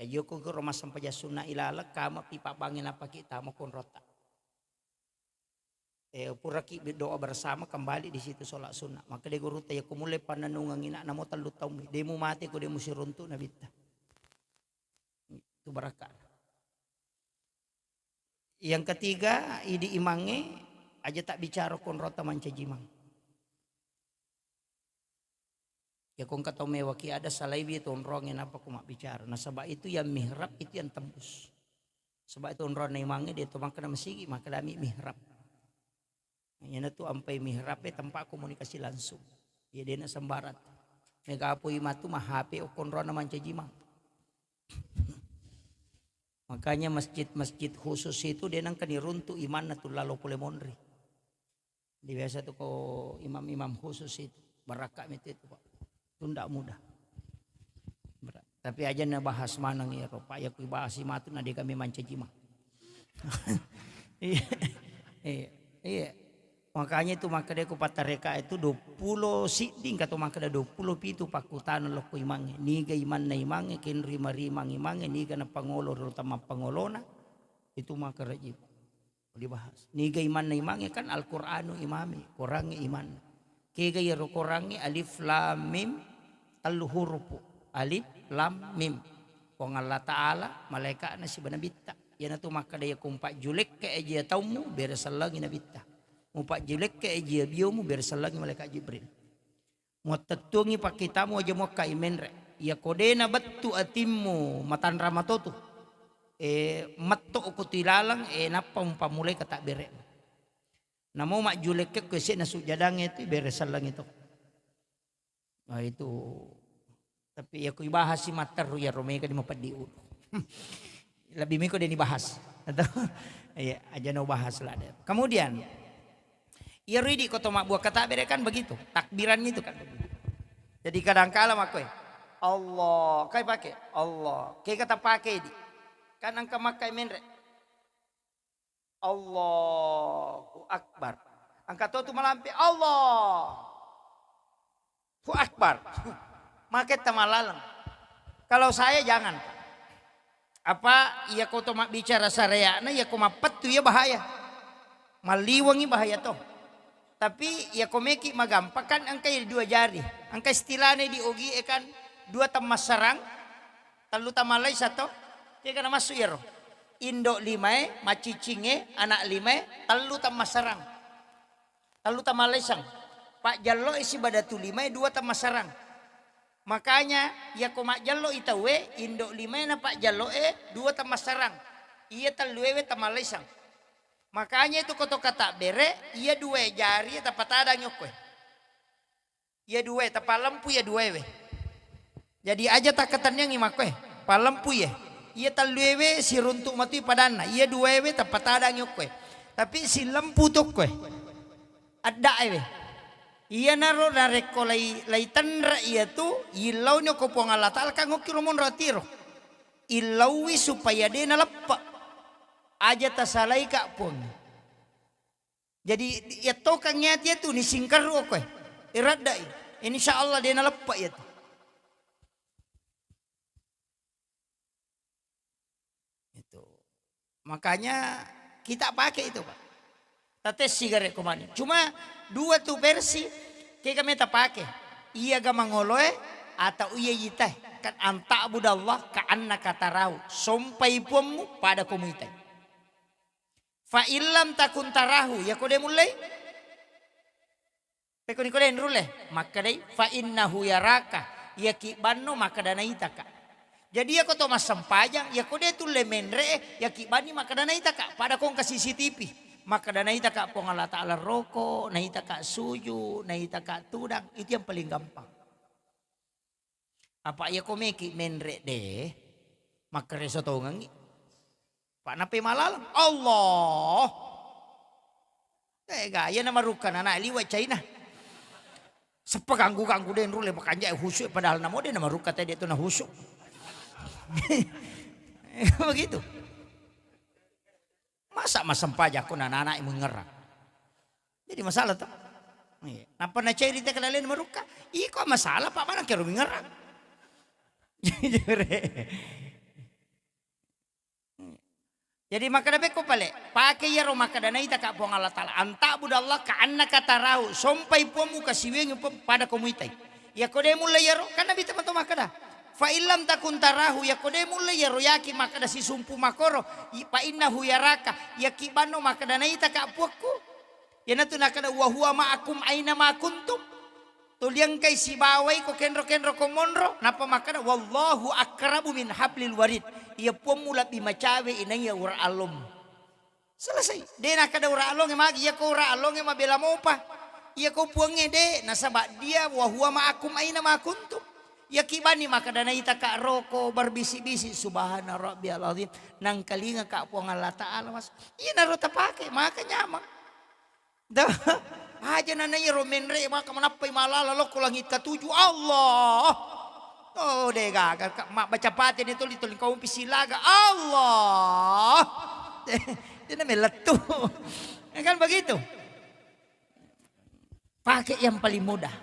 Ya, joko guru massempajang sunna ilaleng, kama pi pabbangnge napaki tama konrota. Eh, puraki berdoa bersama, kembali di situ sholat sunnah. Maka de guru tanya, ko mulai pananungan ina namo tellu taummi. Demu mate ko demu siruntu nabitta. Itu barakka. Yang ketiga, idi imangnge aja tak bicara konrota mancaji imang. Ya, ko engka tau mewaki ada salaiwi tonrongnge nappa ko mabbicara. Nasaba itu yang mihrab itu yang tembus. Sebab itu onronna imangnge dia tu makkeda masigi, makkeda mi mihrab. Iyanatu ampai mihrab e tempat komunikasi langsung. Iya dena sembarang. Mega apa imatu ma H P okkonrona mancaji imang. Makanya masjid-masjid khusus itu dia nangka niruntu imanna tu lalo pole monri. Di biasa tu ko imam-imam khusus itu, barakka mi tu, Pak. Tu ndak mudah. Berat. Tapi aja na bahas maneng iyaro, Pak, ya ku bahas matu na de kami mancaji imang. Iya. Iya. Iya. Makanya itu makkeda ku pattareka itu dua puluh sidding atau makkeda dua puluh pitu pakkutana lokko imangnge. Niga imanna imangnge, kenri marimang imangnge, niga na pangolo ro tamang pangolona, itu makkeda jitu. Dibahas. Niga imanna imangnge kan Al-Qur'anu imami, Korangnge imanna. Kega iyaro Korangnge alif lam mim tellu hurupu. Alif lam mim. Puang Allah Ta'ala, malaika'na siba nabitta. Iyanatu makkeda iya ko mupajjulekke aji taummu, bere sellengi nabitta. Mupajjulekke aji biomu, bere sellengi malaikat Jibril. Muattettuangngi pakkitamu aja muakkai menre. Iya ko de nabettu atimmu matanra matotu. E, metto ko tu ilaleng, e, nappa mupammulai katabbere'mu. Namo majjulekke ko ese nasujjadangnge tu bere selleng itu. Nah, itu. Tapi ya ku ibahas si matteru ya romeka di mapeddi ulu. Lebih miko de nibahas. Atau iya, aja no bahas lah deh. Kemudian iyaro idi ko to mabbuang katabere kan begitu, takbiran itu kan begitu. Jadi kadangkala makkoe, Allah, kai pake Allah, kega tapake di. Kan engka makkai menre. Allahu Akbar. Engka to tu malampe, Allahu Akbar. Make tamalaleng. Kalau saya jangan. Apa iya ko to mabbicara sareakna, iya ko mappettu iya bahaya. Malliwengi bahaya to. Tapi iya ko meki magampang kan engka iya dua jari. Engka istilahna di ogie kan dua temmassarang, tellu tamalaisa to. Kega namassu iyaro. Indo limae, maciccingnge, anak limae, tellu tammassarang. Tellu tamalaisang. Pajjalloe siba datu limae, dua tammassarang. Makanya, iya ko majjallo i tauwe, indo limae na pajjalloe, dua tammassarang. Iya telluewe tamalaisang. Makanya itu ko to katabbere, iya duae jari tapatadangi okkoe. Iya duae, tapallempu iya duaewe. Jadi aja takkatenniangi makkoe, pallempu iye. Iya telluewe siruntu matui padanna, iya duaewe tapatadangi okkoe. Tapi sillempu tu okkoe. Addaewe. Iyanaro narekko lai, lai tenre iya tu, yillauni ko Puang Allah Ta'ala kan okki romonro atiro. Illauwi supaya de naleppe. Aja tasalaika Puang. Jadi, iyattokangngi ati iyatu, nisingkerru okkoe. Iraddai. Insya Allah, de naleppe iyatu. Itu. Makanya, kita pakai itu, Pak. Tatessi gare komani. Cuma, dua tu versi, kega meta pake. Iya ga mangoloe, atau iya itae, kan anta'budallah ka'annaka tarahu, sompai puammu pada ko muitai. Fa illam takun tarahu, yako de mullei, pekko niko de nrulle, makkedai, fa innahu yaraka, yaki banno makkeda naitaka. Jadi yako to massempajang, yako de tulle menre, yaki banni makkeda naitaka, pada kongka C C T V. Makkeda naitaka Puang Allah Ta'ala roko, naitaka suju, naitaka tudang, itu yang paling gampang. Apa iya ko meki menre de, makkereso tongengi. Pak nape malaleng? Allah. Eh, gaya na marukka nana liwa China. Seppa ganggu-ganggu de nrulle makanja husu padahal namo de na marukka tadi itu na husu. Begitu. Masa massempajang ko nana-anak mengerang. Jadi masalah to. Iya. Nappa naceri te kelaleng marukka. Iko masalah Pak manang kero mengerang. Jadi makkeda pekko pale, pake iyaro makkeda naitaka Puang Allah Ta'ala, anta'budallah ka'annaka tarahu, sompai puammu kasiwiangi puammu pada ko muitai. Yako de mulle iyaro, kan Nabi temanto makkeda, fa illam takun tarahu, yako de mulle iyaro yaki makkeda sisumpu makoro, i-, fa innahu yaraka, yaki banno makkeda naitaka puakku. Iyanatu nakkeda wa huwa ma'akum aina ma kuntum. Tuli engkai sibawai ko kenro-kenro ko monro, nappa makkeda, "Wallahu aqrabu min hablil warid." Iya puammu lebbi macawe inaiya ura allommu. Selesai. De nakkeda ura allonge magi, iya ko ura allonge mabela mopa. Iya ko puangnge de, nasaba dia wa huwa ma'akum aina ma kuntum. Iya kibani makkeda naitaka roko berbisik-bisik, "Subhana rabbiyal azim." Nangkalinga ka Puang Allah Ta'ala, Mas. Iya naro tapake, maka nyamang. Da, aja nana iyaro menre maka manappai malala lokko langit katuju. Allah. Oh, de gaga ka, mabbaca pate ni tuli, tuli kau pisilaga. Allah. Dena melettu. Ya kan begitu? Pakai yang paling mudah.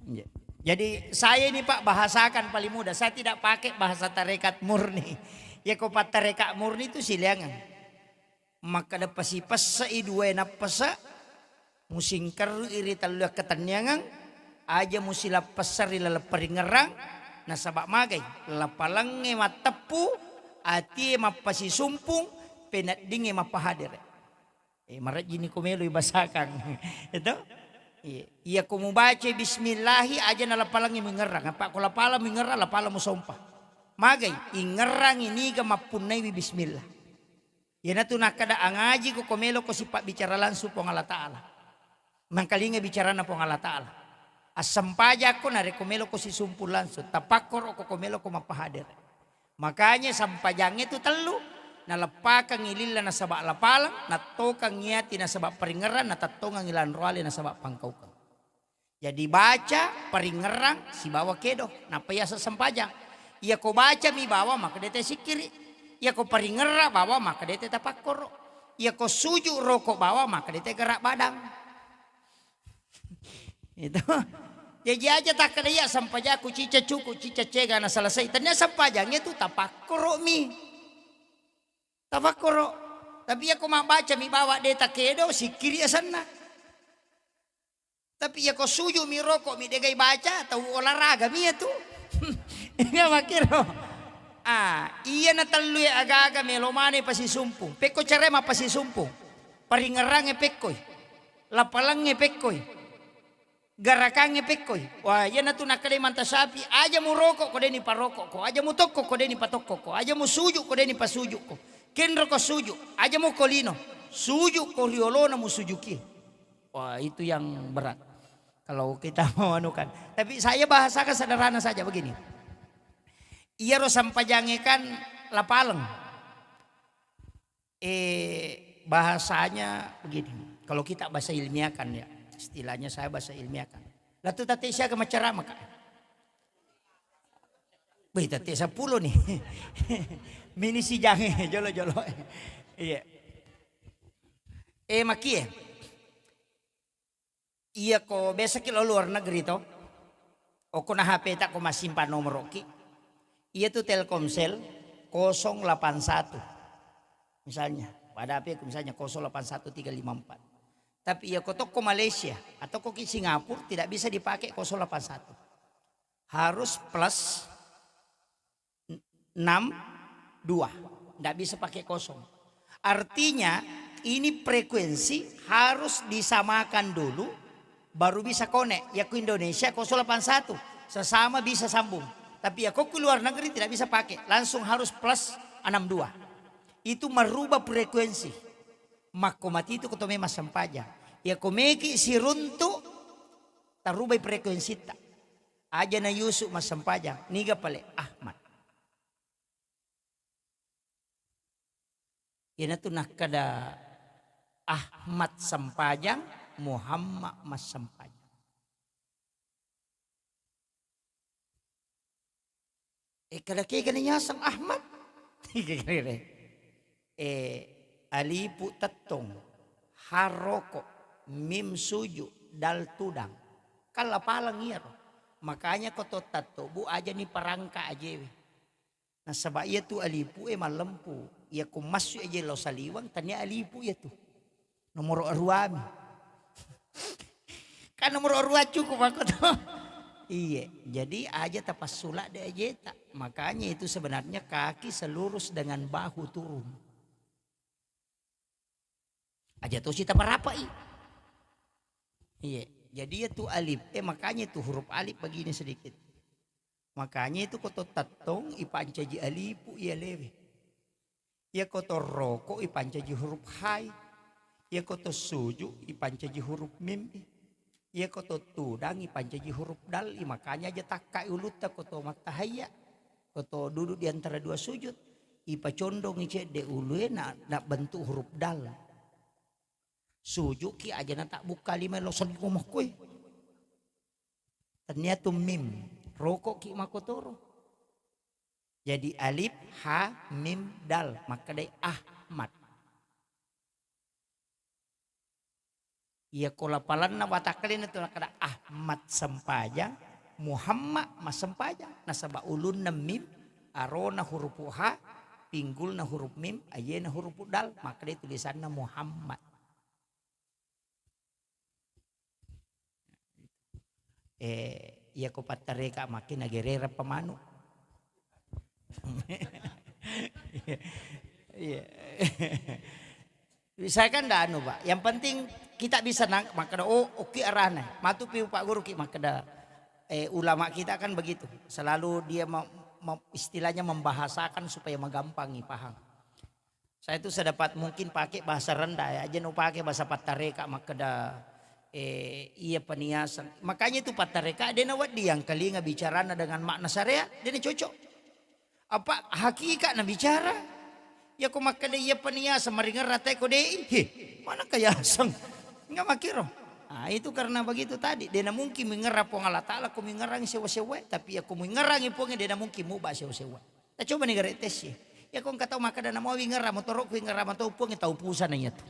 Iya. Jadi saya ini Pak bahasakan paling mudah. Saya tidak pakai bahasa tarekat murni. Ya ko tarekat murni itu sileangan. Makkeda pasipesse'i duwae nappese, musingkerru'i ri tellue akkatenniangeng, aja musilappesseng ri laleng paringerrang, nasaba magai, lapalengnge matteppu, atie mappasisumpung, peneddingnge mappahadere. Eh, marejjini ko melo ibasakang. Itu? Iya. Iya ko mubacai bismillahi, aja na lapalengnge mingerrang. Apa ko lapaleng mingerrang, lapaleng musompa. Magai, ingerrangi niga mappunnaiwi bismillah. Iyanatu nakkeda, angajiko ko meloko sipabbicara langsung Puang Allah Ta'ala. Mangkalinga bicaranna Puang Allah Ta'ala. Assempajakko narekko meloko sisumpung langsung, tapakkoroko ko meloko mappahadere. Makanya sempajangnge tu tellu, naleppakengngi lilla nasaba lapaleng, nattokengngi ati nasaba paringerrang, natettongengngi lanroale nasaba pangkaukeng. Jadi baca, paringerrang, sibawa kedo. Nappa yaseng sempajang. Iyako bacami bawang, maka dete sikkiri. Iyako paringerrang bawang, maka dete tapakkoro. Iyako suju roko bawang, maka dete gerak badang. Itu. Jaji aja takkeda iya sempajakku cica cuku, cica cega na selesai. Tania sempajangnge tu tapakkoromi. Tapakkoro. Tapi iyako mabbacami bawang de takedo, sikkiri asenna. Tapi iyako suju mi roko mi degai baca, tau olahraga mi iyatu. Iya makkiro. Ah, iya na tellue aga-aga melo mane pasisumpung. Pekko cere mappasisumpung. Paringerrangnge pekkoi. Lapalengnge pekkoi. Garakangnge pekkoi. Wah, iyanatu nakkedai manta sapi, aja mu roko ko deni paroko ko, aja mu tokko ko deni patokko ko, aja mu suju ko deni pasuju ko. Kenro ko suju, aja mu ko lino. Suju ko riolona mu sujuki. Wah, itu yang berat. Kalau kita mau anukan. Tapi saya bahasakan sederhana saja begini. Iyaro sempajangnge kan lapaleng. Eh, bahasanya begini. Kalau kita bahasa ilmiahkan ya, istilahnya saya bahasa ilmiahkan. Latu tati siaga maceramah, Kak. Wih, tati sepuluh nih. Mini sijange, jolo-jolo. Iya. Eh, makie. Iyako biasaki lao luar negeri to, okona H P ta ko massimpan nomoroki, iyatu Telkomsel kosong delapan satu. Misalnya, pada H P ku misalnya kosong delapan satu tiga lima empat. Tapi iya ko tokko Malaysia atau ko ki Singapura tidak bisa dipakai kosong delapan satu. Harus plus enam dua. Ndak bisa pakai kosong. Artinya ini frekuensi harus disamakan dulu baru bisa connect. Ya ku Indonesia kosong delapan satu. Sesama bisa sambung. Tapi ya ko ku luar negeri tidak bisa pakai. Langsung harus plus enam dua. Itu merubah frekuensi. Makko mati itu ko to memang sempajang. Ya ko meki siruntu tarubai frekuensitta. Aja na Yusuf massempajang, niga pale Ahmad. Iyanatu nakkeda Ahmad sempajang, Muhammad massempajang. E, kada kegana yaseng Ahmad. E, alifu tettong, ha roko, mim suju, dal tudang. Kan lapaleng iyaro. Makanya ko to tattobu aja ni parangka ajewe. Nasaba iya tu alifu e mallempu. Iya ko massu aje lao saliweng, tania alifu iya tu. Nomoro aruami. Kan nomoro arua cukup aku tuh. Iya, jadi aja tapassula de ajeta. Makanya itu sebenarnya kaki selurus dengan bahu turun. Aja tosi taparapai. Iya, jadi itu alif. Eh, makanya itu huruf alif begini sedikit. Makanya itu ko to tettong ipancaji alifu iya lewe. Iya ko to roko ipancaji huruf hai. Iya ko to suju ipancaji huruf mim i. Iya ko to tudang ipancaji huruf dal i. Makanya aja takkai ulutta ko to mattahayya. Ko to duduk di antara dua sujud. Ipacondongi cedde ulue na, na bentuk huruf dal. Sujuki aja na tabbukka lima lo saliweng makkoi. Tania tu mim. Rokoki makotoro. Jadi alif, ha, mim, dal. Makkedai Ahmad. Iya ko lapalanna watakkalena tu nakkeda Ahmad sempajang, Muhammad massempajang. Nasaba ulunna mim, arona hurupu ha, pinggulna huruf mim, ayena hurupu dal. Makkedai tulisanna Muhammad. Eh, iya ko pattareka makkina gererappa manu. Iya. Misalkan ndak anu, Pak. Yang penting kita bisa nang-, makkeda, "Oh, oke arahnya." Matu pi Pak Guru ki makkeda, eh, ulama kita kan begitu. Selalu dia mem-, mem-, istilahnya membahasakan supaya megampangi paham. Saya itu sedapat mungkin pakai bahasa rendah ya, aja nu pakai bahasa pattareka makkeda, eh, iya paniaseng. Makanya itu pattareka de nawedding yang kalinga bicarana dengan makna syariat, de na cocok. Apa hakikat na bicara? Ya ko makkeda iya paniaseng maringerra te ko de, he, mana kayaseng? Enggak makiro. Ah, itu karena begitu tadi, de na mungkin mingerra Puang Allah Taala ko mingerrangi sewa-sewa, tapi ya ko mingerrangi Puang de na mungkin muba sewa-sewa. Tacobani gare tessi. Iya ko engka tau makkeda, "Namo wingerra motoro'ku, wingerra mato Puang," tau pusana iyatu.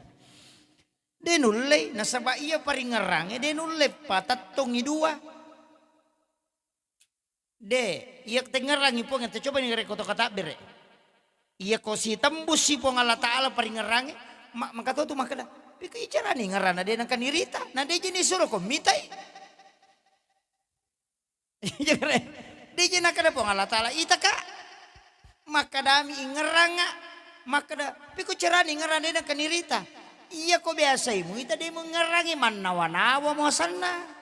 De nullei, nasaba iya paringerrangnge de nulle patettongi dua. De, iya tengngerrangi Puang, tacobani gare ko to katabbere. Iya ko sitembussi Puang Allah Taala paringerrangnge, ma-, maka to tu makkeda, "Piko icarani ngerrana de nengka nirita, na de je nisuro ko mitai." Deje nakkeda Puang Allah Taala, "Itaka." Makkedami, "Ingerranga." Makkeda, "Piko carani ingerrang de nengka nirita?" Iya ko biasai muita de mungerrangi, mannawa-nawa muasanna.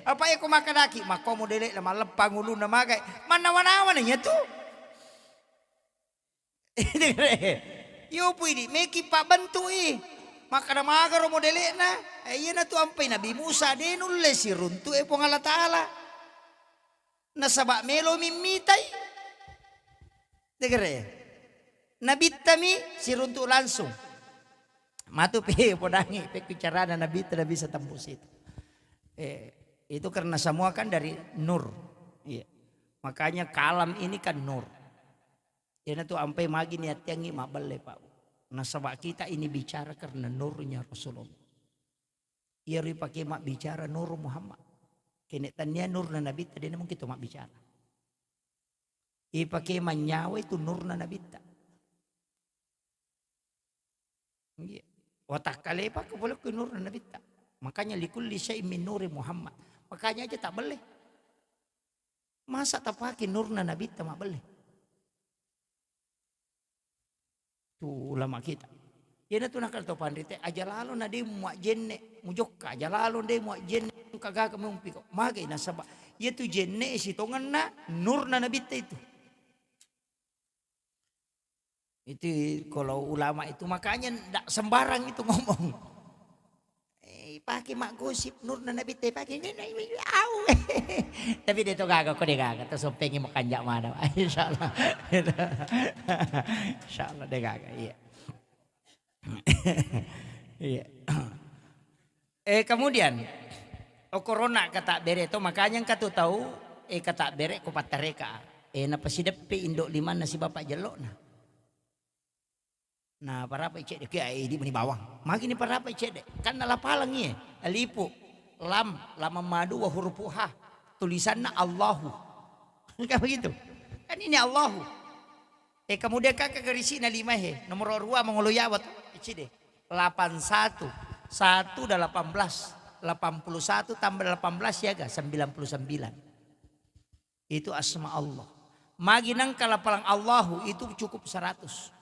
Apa iya ko makkedaki, makko modele'na malleppang ulunna magai, mannawa-nawa na iyatu. Yopu idi meki pabbentu'i. Makkeda magaro modele'na. Eh, iyanatu ampai Nabi Musa de nulle siruntu'e Puang Allah Taala. Nasaba melo mimmitai. Degere. Nabittami siruntu langsung. Matu pe podangi pekku carana Nabitta na bisa tembus itu. Eh, itu karena semua kan dari nur. Iya. Makanya kalam ini kan nur. Iyanatu ampai magi niatteangngi mabbelle, Pak. Nasaba kita ini bicara karena nurnya Rasulullah. Iyaro ipake mabbicara Nur Muhammad. Kene tania nurna Nabitta, de na mungkin to mabbicara. Ipake mannyawa itu nurna Nabitta. Iya. Watakkalepa ko pole ko nurna Nabitta. Makanya likulli syai'in min nuri Muhammad. Makanya aja tak belle. Masa tapake nurna Nabitta mabbelle? Tu ulama kita. Iyana tu nakal to panrite, aja lalo na de muajjenne, mujokka, aja lalo de muajjenne, engka gaga meumpi ko. Magai nasaba, iya tu jenne sitongenna nurna Nabitta itu. Itu kalau ulama itu, makanya ndak sembarang itu ngomong. Eh, pake mak gosip, nurna Nabitta pake, au. Tapi de to gaga, ko de gaga, to soppengi makanja mana. Insyaallah. Insyaallah de gaga, iya. Iya. Eh, kemudian, okorona kata bere to, makanya engka tu tau, eh, kata bere ko pattareka. Eh, napasideppe indo limanna si bapak jellokna. Na parapai cedde, ki, eh, idi meni bawang. Magi ni parapai cedde. Kan nalapaleng iye. Alifu, lam, lam madu wa hurufuha. Tulisanna Allahu. Kan begitu. Kan ini Allahu. Eh, kemudian kaka garisi na lima he. Nomor dua mangolo yawa tu. Cedde. Delapan satu. Satu dan delapan belas. Delapan puluh satu tambah delapan belas ya ga? Sembilan puluh sembilan. Itu asma Allah. Magi nengka lapalang Allahu itu cukup seratus.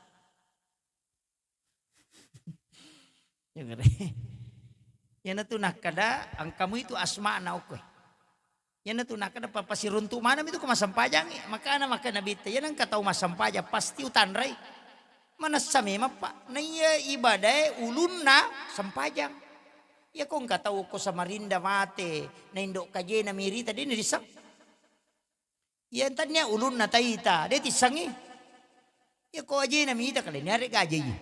Ya, kere. Iyana tu nakkeda, engkamu itu asma'na okkoe. Iyana tu nakkeda, pa-, pasiruntu maneng itu ko massempajangngi. Makana maka Nabitta, iyana engka tau massempajang, pasti utanrai. Manessa memang, Pak. Na iya ibadae ulunna sempajang. Iya ko engka tau ko Samarinda mate, na indo kajena mirita, de' nirisseng. Iya, tannia ulunna taita, de' tissengngi. Iya, ko ajena mita kale, niare gaje iya.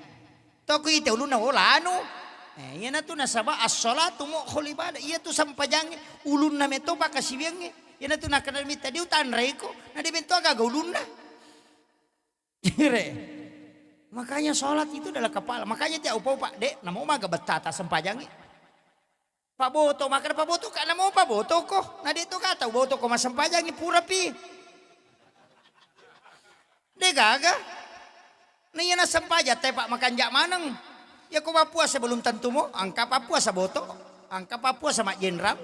To ko ite ulunna, oh, lanu. Eh, iyanatu nasaba as-shalatu mukhul ibadah. Iya tu sempajangnge, ulunna meto pakasiwiangnge. Iyanatu nakkeda mita, de' utanraiko, na de' mento aga-aga ulunna. Jere. Makanya sholat itu adalah kepala. Makanya tiap upa-upa, de', namo maga bettata sempajangnge. Paboto, makkeda paboto ka, namo paboto ko. Na de' to ka tau boto ko massempajangngi purapi. De' gaga. Na iya nassempajang te, Pak, makanja maneng. Iya ko pappuasa belum tentu mo, engka pappuasa boto, engka pappuasa majjenrang,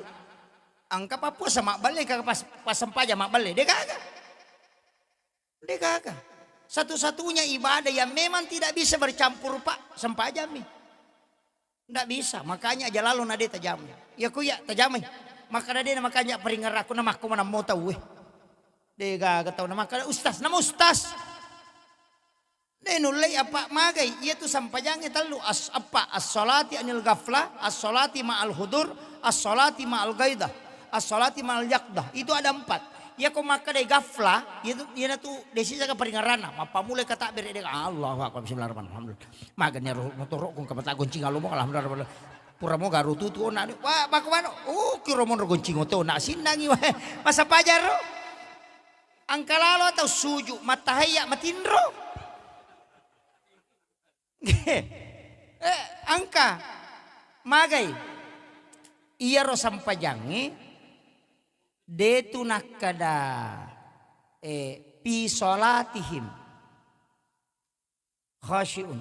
engka pappuasa mabballe, ka pas, passempajang mabballe. De' gaga. De' gaga. Satu-satunya ibadah yang memang tidak bisa bercampur, Pak, sempajammi. Ndak bisa, makanya aja lalo na de' tajamai. Iya ko iya tajamai. Makkeda de' na makanja paringerrakku, na makko manammo tauwe. De' gaga tau na makkeda ustaz, nama ustaz. De' nullei apa magai, iya tu sempajangnge tellu, as-, apa, as-shalati anil ghaflah, as-shalati ma'al hudur, as-shalati ma'al ghaidah, as-shalati ma'al yaqdah. Itu ada empat. Iya ko makkedai ghaflah, iya tu, iyanatu de' sijaga paringerranna. Mappamulai ka takbir de', Allahu akbar, bismillahirrahmanirrahim. Magani ro motoro' ko kapata goncing alo mo, alhamdulillah. Pura mo garu tutu ona. Wa, bako mano. Oh, kiro monro goncing oto na sinnangi wa. Massempajang ro. Engka lalo atau suju, mattahayya, matinro. Eh, engka. Magai. Iyaro sempajangnge de' tu nakkeda, eh, fi shalatihim khashi'un.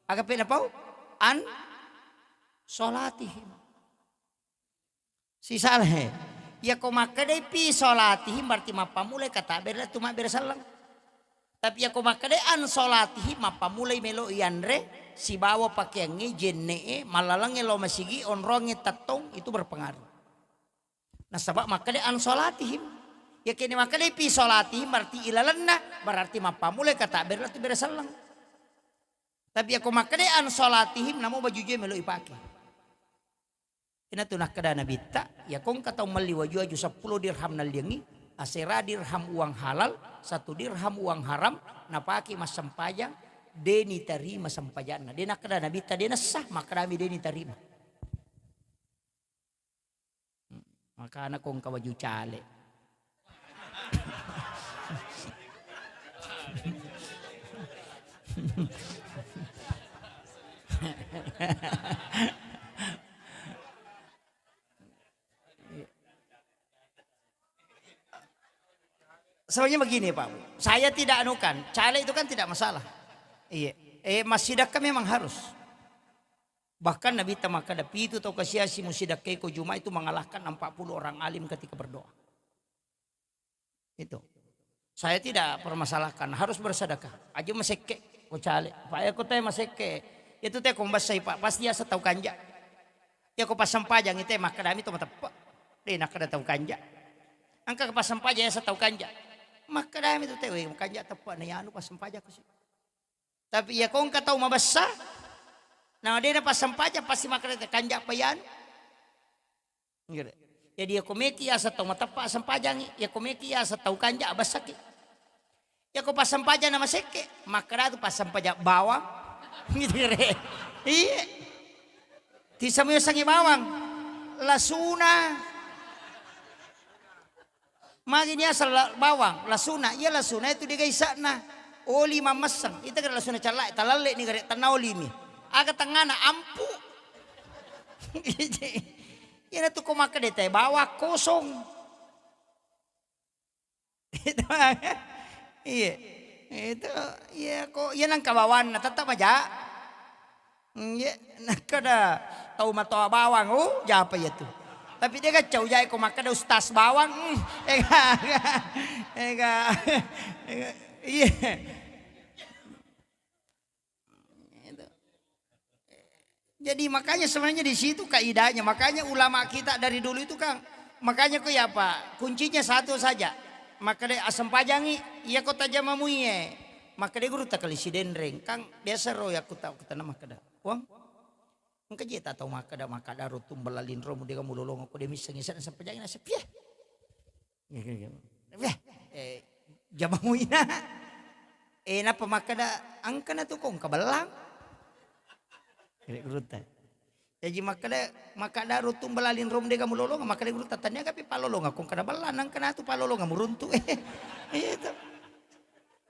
Aga pe napau? An shalatihim. Sisalahe. Iya ko makkedai fi shalatihim berarti mappamulai ka takbir tu mabbere selleng. Tapi iya ko makkedai an shalatihim mappamulai melo iyanre sibawa pakeangnge, jenne'e, mallalengnge lao masigi, onroangnge tettong, itu berpengaruh. Nasaba makkeda an shalatihim. Yakini makkeda fi shalatihim berarti ilalenna, berarti mappamulai ka takbir tu bere selleng. Tapi yako makkeda an shalatihim, namo baju jue melo ipake. Inatu nakkeda Nabitta, yako engka tau melli waju-waju seppulo dirham nalliangngi, asera dirham uang halal, satu dirham uang haram, napake massempajang, de' nitarima sempajanna. De' nakkeda Nabitta, de' nessa, makkedami de' nitarima. Makana ko engka waju cale. Soalnya begini, Pak Bu, saya tidak anukan, caleg itu kan tidak masalah. Iya. Eh, massidekka memang harus. Bahkan Nabitta makkeda, "Pitu tau kasiasi musidakkeiko Jumat itu mengalahkan empat puluh orang alim ketika berdoa." Itu. Saya tidak permasalahkan, harus bersedekah. Aja masekke, ko cale. Pak, ya, ko te masekke. Itu te ko mbassai, Pak, pasti asa tau kanja. Ya, ko passampajang itu, makkedami to mateppe. De' nakkeda tau kanja. Engka ke passampajang asa tau kanja. Makkedami tu te, "We, kanja teppe na yanu passampajang ko si." Tapi iya ko engka tau mabessa, na de' na passampajang, pasti makkeda te, "Kanja pa yanu." Gitu. Jadi iya ko meki asa tau mateppa sempajangi, iya ko meki asa tau kanja abessaki. Iya ko passampajang na masekke, makkeda tu passampajang bawang. Gitu re. Iya. Tisamu yasengnge bawang. Lasuna. Magi niaseng la-, bawang, lasuna. Iya lasuna itu de' gaga isa'na. Oli mammesseng. Ita gare lasuna calla, talalle ni gare tanna oli mi. Aga tengngana ampu. Iyana tu ko makkeda te bawang kosong. Itu. Iya. Itu, iya ko, iya nangka bawanna tetap aja. Iya, nakkeda tau matoa bawang, oh, japa iya tu. Tapi de' gaga cau jai ko makkeda ustaz bawang, hmm, ega, ega, ega, ega, iya. Itu. Jadi makanya sebenarnya di situ kaidahnya. Makanya ulama kita dari dulu itu kan, makanya ko ya apa, kuncinya satu saja. Makkeda assempajangi, iya ko tajama muie. Makkeda gurutta kali Sidenreng, kan biasa ro ya kuta-, kutana makkeda, "Wang, engka je ta tau makkeda, makkeda ro tumbella linromu de' ga mulolongeng ko de' missengngi sena sempajang naseng piye?" Weh, eh, jama muina. Eh, nappa makkeda, "Engkana tu ko engka bellang." Kede gurutta. Jaji makkeda, makkeda ro tumbella linromu de' ga mulolongeng, makkeda gurutta, "Tania gapi palolongeng, ko engkana bellang, engkana tu palolongeng muruntu." Itu.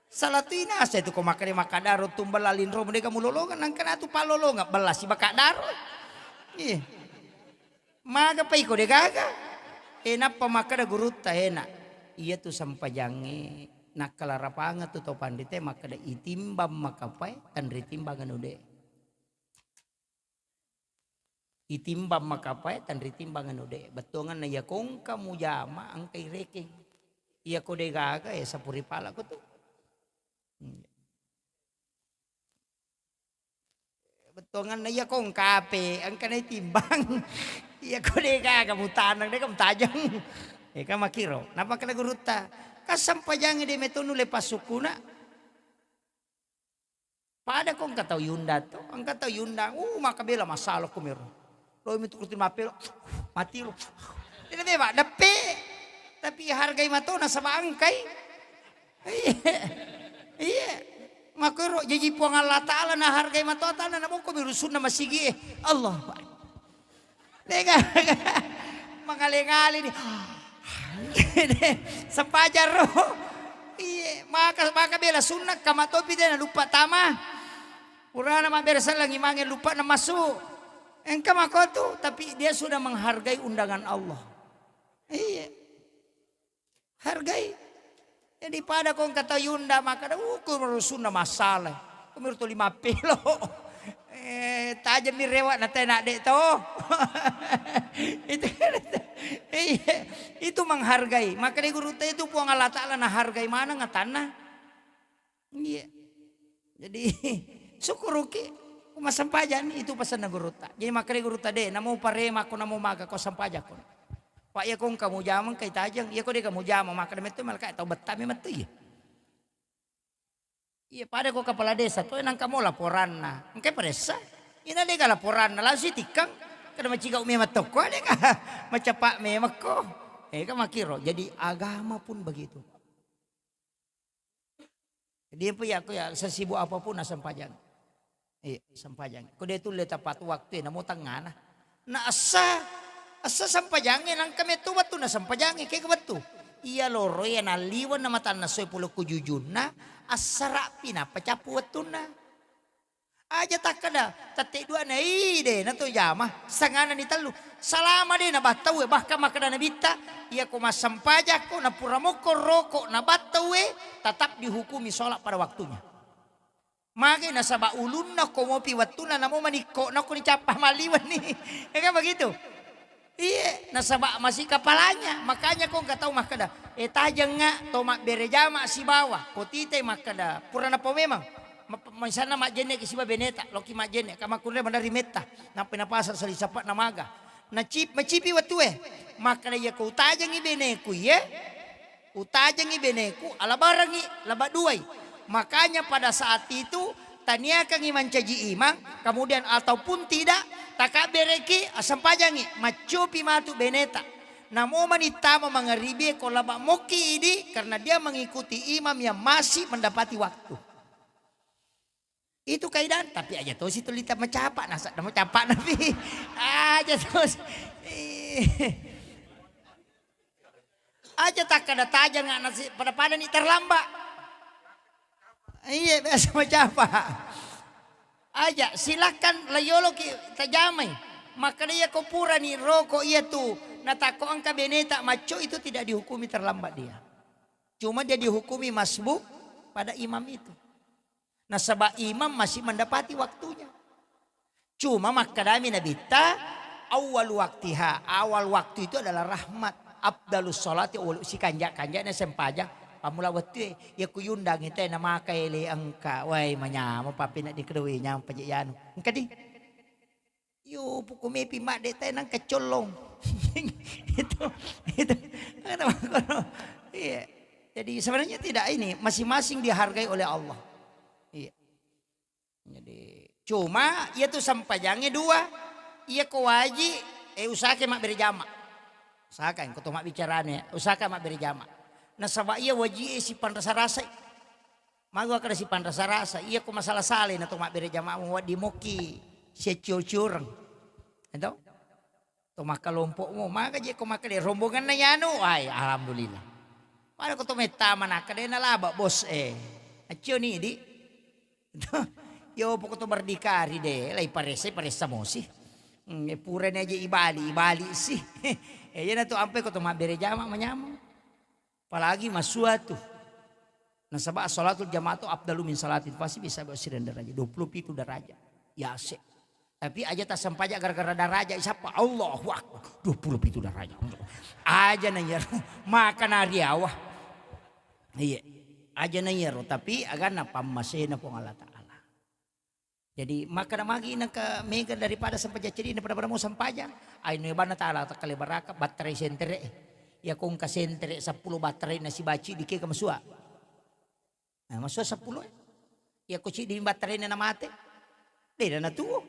Salah tu inasa itu ko makkeda, makkeda ro tumbella linromu de' ga mulolongeng, engkana tu palolongeng, bella sibaka daro. Iya. Maga pa iko de' gaga? E, nappa makkeda gurutta, "Ena, iya tu sempajangnge nakkalarapangeng tu tau panrite makkeda itimbang makapae, tenritimbang anu de'." Itimbang makapae, tenritimbang anu de'. Bettuanganna iya ko engka mujama, engka irekeng. Iya ko de' gaga, ya sapuri pala ko tu. Bettuanganna iya ko engka ape, engka na itimbang. Iya ko de' gaga mutaneng, de' ga mutajeng. Eka makiro, nappa kena gurutta, "Kassempajangngi de' metto nulle passukkuna." Pada ko engka tau yunda to, engka tau yunda, uh, makkabela masalah ko mero. Lo mi tu kurti mapelo, mati lo. Tidak memang deppe. Tapi hargai mato nasaba engkai. Iya. Iya. Makoro jaji Puang Allah Ta'ala nahargai mato tanna naboko mi rusunna masigi e. Allah. Dega. Mangale-ngale ni. Sempajang ro. Iye, maka, maka bela sunna kama topi de naluppa tama. Purana mabbere sellengi mange luppa na masuk. Engka makotu, tapi dia sudah menghargai undangan Allah. Iya. Hargai. Jadi pada ko engka tau yunda makkeda, "Uh, ko rusunna masalah. Ko meru tuli mappelo." Eh, tajemmi rewa na tena de to. Itu, iya, itu menghargai. Makkeda gurutta itu Puang Allah Ta'ala nahargai maneng atanna. Iya. Jadi, syukuruki, massempajanni, itu pasenna gurutta. Jadi, makkeda gurutta, "De, namo parema ko, namo maga ko, sempajang ko." Pak, iya ko engka mujama, engka itajeng, iya ko de ka mujama, makkeda metto malaka tau bettami metto iya. Iya, pada ko kepala desa to, nangka mo laporanna. Engka paressa. Ina de ka laporanna, langsung tikkang. Kada maciga memang tokko, de ka macapak memang ko. Eh, kan makiro. Jadi, agama pun begitu. Dia pun ya, aku ya, sesibuk apapun, nah, sempajang. Iya, sempajang. Ko dia tulle tepat waktu, namo tengana. Na essa, essa sempajange, nangka metto wettu na sempajange, kega wettu. Iya loro ya nalliweng na matanna soe pole ko jujunna, assarapi nappa cappu wettunna. Aja takkeda, tette dua na, ih, de, na to jama, sangana ni tellu. Salama de na battau e, bahkan makkeda Nabitta, iya ko massempajakko, na pura mokko roko na battau e, tetap dihukumi sholat pada waktunya. Mage nasaba ulunna ko mopi wettuna namo manikko na ko nicappa maliwenni. Ya kan begitu? Iye, nasaba masih kapalanya. Makanya ko engka tau makkeda, "Eh, tajengnga to mabbere jama sibawa." Ko titai makkeda, "Pura napa memang?" Ma-, misalna majjenne ki siba beneta, loki majjenne, ka makkunre manari metta. Nampai napasa sali sapa namaga. Naci-, macipi wettue. Makkeda, "Iya ko utajengi beneku iye." Utajengi beneku, alabarengi, laba duai. Makanya pada saat itu, taniakangi mancaji imang, kemudian ataupun tidak, takabbereki, assempajangi, maccopi matu beneta. Namo manittama mangaribi ko laba mokki idi, karena dia mengikuti imam yang masih mendapati waktu. Itu kaidan, tapi aja tosi tuli ta macapa, nasa na macapa nabi. Aja tosi. Aja takkada tajang nasi pada-pada ni terlambat. Iya, biasa macapa. Aja, silakan layoloki tajamai. Maka dia ko purani roko iya tu, natakko engka beneta macco itu tidak dihukumi terlambat dia. Cuma dia dihukumi masbuk pada imam itu. Nasaba imam masih mendapati waktunya. Cuma makkadami Nabitta, "Awwal waktiha", awal waktu itu adalah rahmat. "Afdalus sholati awwal", sikanja-kanjana sempajang pammula wettue. Iya kuyundangi te namaka ele engka, wai manyameng pappina dikedoe nyameng paje yanu. Engka di? Yo, poko mepi madde tae nang kecolong. Itu, itu. Ada makono. Iya. Jadi sebenarnya tidak ini, masing-masing dihargai oleh Allah. Iya. Jadi cuma iya tu sempajangnge dua. Iya ko waji, eh, usahake mabbere jama. Usahakan ko to mabbicarane, usahaka mabbere jama. Nasaba iya waji e sipanrasa-rasai. Maga kada sipanrasa-rasa, iya ko masala-sala na to mabbere jamaah wedding mokki siaccio-cioreng. Ento? To makkalompokmu, maga je ko makkeda rombonganna yanu, ai alhamdulillah. Pada ko to mettama nakkeda nalaba bos e. Accio ni di. Yo poko to berdikari de, lai paressa, paressa mosi. Hmm, e purani aja ibali, ibali si. E, iyana to ampe ko to mabbere jama manyameng. Apalagi massuatu. Nasaba sholatul jama'ah tu afdalu min sholatin fasi bisa dua puluh sembilan derajat, dua puluh pitu derajat. Yase. Tapi aja tassempajang gara-gara derajat, siapa? Allahu Akbar. Dua puluh pitu derajat. Aja na iyaro. Maka nariawa. Iya. Aja na iyaro, tapi aganna pammasena Puang Allah Ta'ala. Jadi, makkeda magi nengka mega daripada sempajang ceddi, pada-pada mau sempajang. Ai, no banna tala takkale baraka, batterai sentere. Iya ko engka sentere seppulo batterai na sibaci dikega masua. Nah, masua seppulo e. Iya ko ceddi batterai na mate. Dena na tuo.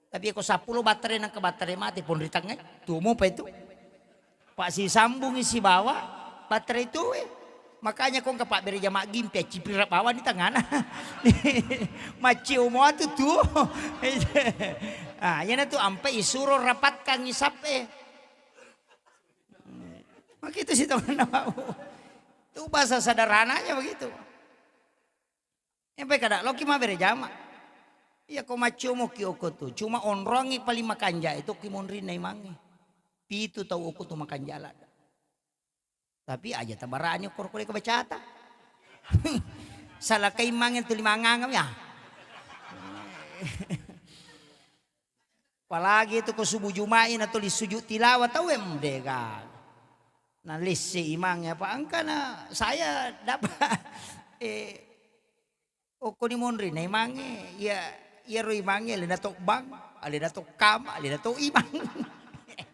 Tapi iya ko seppulo batterai nengka batterai mate, ponri tangngai. Tuo mopa itu. Pasisambungi sibawa baterai tuwe. Makanya ko engka pabbere jama gimpi, accipira bawani tangana. Maccio mua tu tuo. Ah, iyana tu ampe isuro rapatkangi sappe. Begitu si tongana mau. Tu bahasa sederhananya begitu. Empe kada loki mabbere jama. Iya ko maccio moki okko tu. Cuma onrongi paling makanja itu ki monrinna imangnge. Pitu tau okko tu makanja ladda. Tapi aja tabarani okko ko bacata. Salakai imangnge tuli mangangam ya. Apalagi itu ko subuh Juma'i na tuli sujud tilawah tau em dega. Na lesse imangnge apa engka na saya dapat eh Okko ni monri na imangnge, iya, iyaro imangnge alena to bang, alena to kama, alena to imang.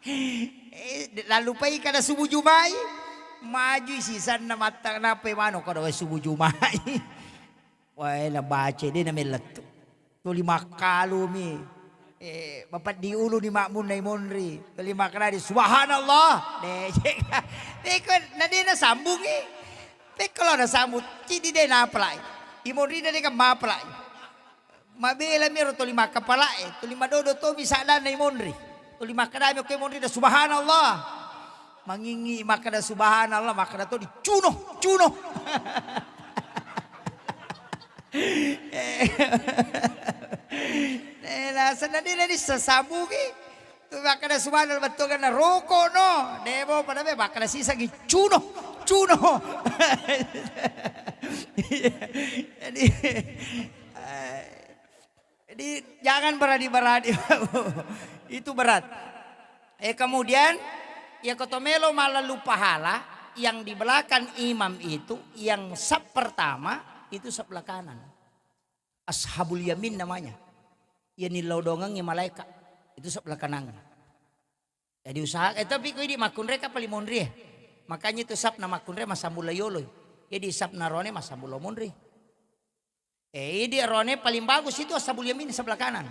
Eh, lallupai kada subuh Juma'i, majui sisanna mattang nappai mano kada wae subuh Juma'i. Wae na baca de na mellettu. Tuli makkalumi. Eh, mapaddi uluni makmunna imonri. Tuli makkedai, "Subhanallah." De, cek. Pekko na de nasambungi. Pekko lo nasambung, cidi de napalai. Imonri de kan mapalai. Mabela mi ro tuli makkapalae, tuli madodo tomi saddanna imonri. Tuli makkedami ko imonri da, "Subhanallah." Mangingi makkeda, "Subhanallah," makkeda to di, "Cuno, cuno." Eh, nasenna de na dissasambungi. Tu makkeda subhanallah bettuanna roko no. Demo pada me makkeda sisangi cuno, cuno. Jadi, Jadi jangan berani-berani. Itu berat. Eh, kemudian, ya, koto melo mallalu pahala, yang di belakang imam itu, yang saf pertama, itu sebelah kanan. Ashabul yamin namanya. Yang nilodongengi malaikat, itu sebelah kanan. Jadi usaha, eh, tapi ko idi makkunrai ka paling monri, eh. Makanya itu saf na makkunrai massambung lao yoloi. Jadi saf na rone massambung lao monri. Eh, idi rone paling bagus itu ashabul yamin sebelah kanan.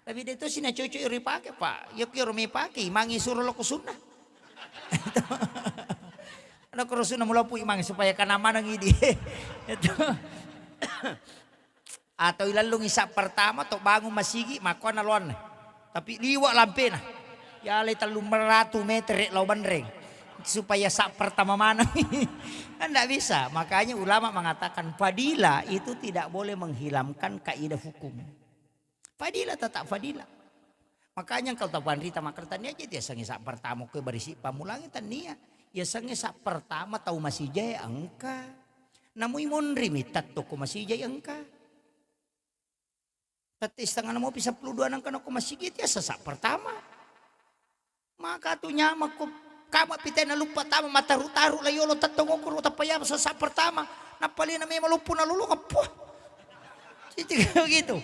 Tapi de tosi na cocok iro ipake, Pak. Iya ko iro mepake, imangi suro loko sunnah. Ada ko sunnah mulapu imangi supaya kana maneng idi. Itu. Atau ilallungi saf pertama to bangun masigi, makkuana loanna. Tapi liwa lampena. Yalai tellung ratu meter lao banreng. Supaya saf pertama maneng. Kan ndak bisa. Makanya ulama mengatakan fadilah itu tidak boleh menghilangkan kaidah hukum. Fadilah tetap fadilah. Makanya engka tau panrita makkeda, tennia je yasengnge saf pertama koe barisi pammulangi, tennia. Yasengnge saf pertama tau masijae engka. Namui monri mi tetto ko masijae engka. Tette setengah namo pi seppulo dua nengka nako masigi, tiasa saf pertama. Maka tu nyamakko kama pitena luppa tama mataru-taru la yolo tettong okoro tappa yapa saf pertama. Nappa lena memang loppo nalolongeng, puah. Jadi begitu.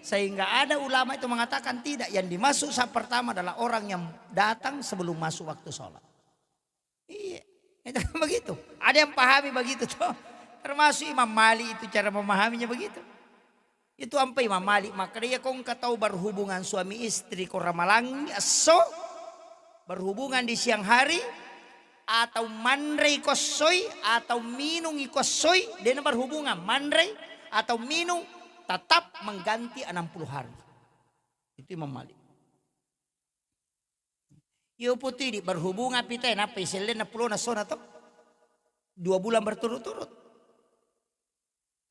Sehingga ada ulama itu mengatakan tidak, yang dimaksud saf pertama adalah orang yang datang sebelum masuk waktu sholat. Iya, itu kan begitu. Ada yang pahami begitu tuh. Termasuk Imam Malik itu cara memahaminya begitu. Itu ampai Imam Malik, makkeda, iya ko engka tau berhubungan suami istri ko ramalangngi esso, berhubungan di siang hari, atau manrei ko essoi, atau minungi ko essoi, dena berhubungan, manrei atau minung, tetap mengganti enam puluh hari. Itu Imam Malik. Iyo putidi berhubungan pite nappa iselle na pulona sona to. Dua bulan berturut-turut.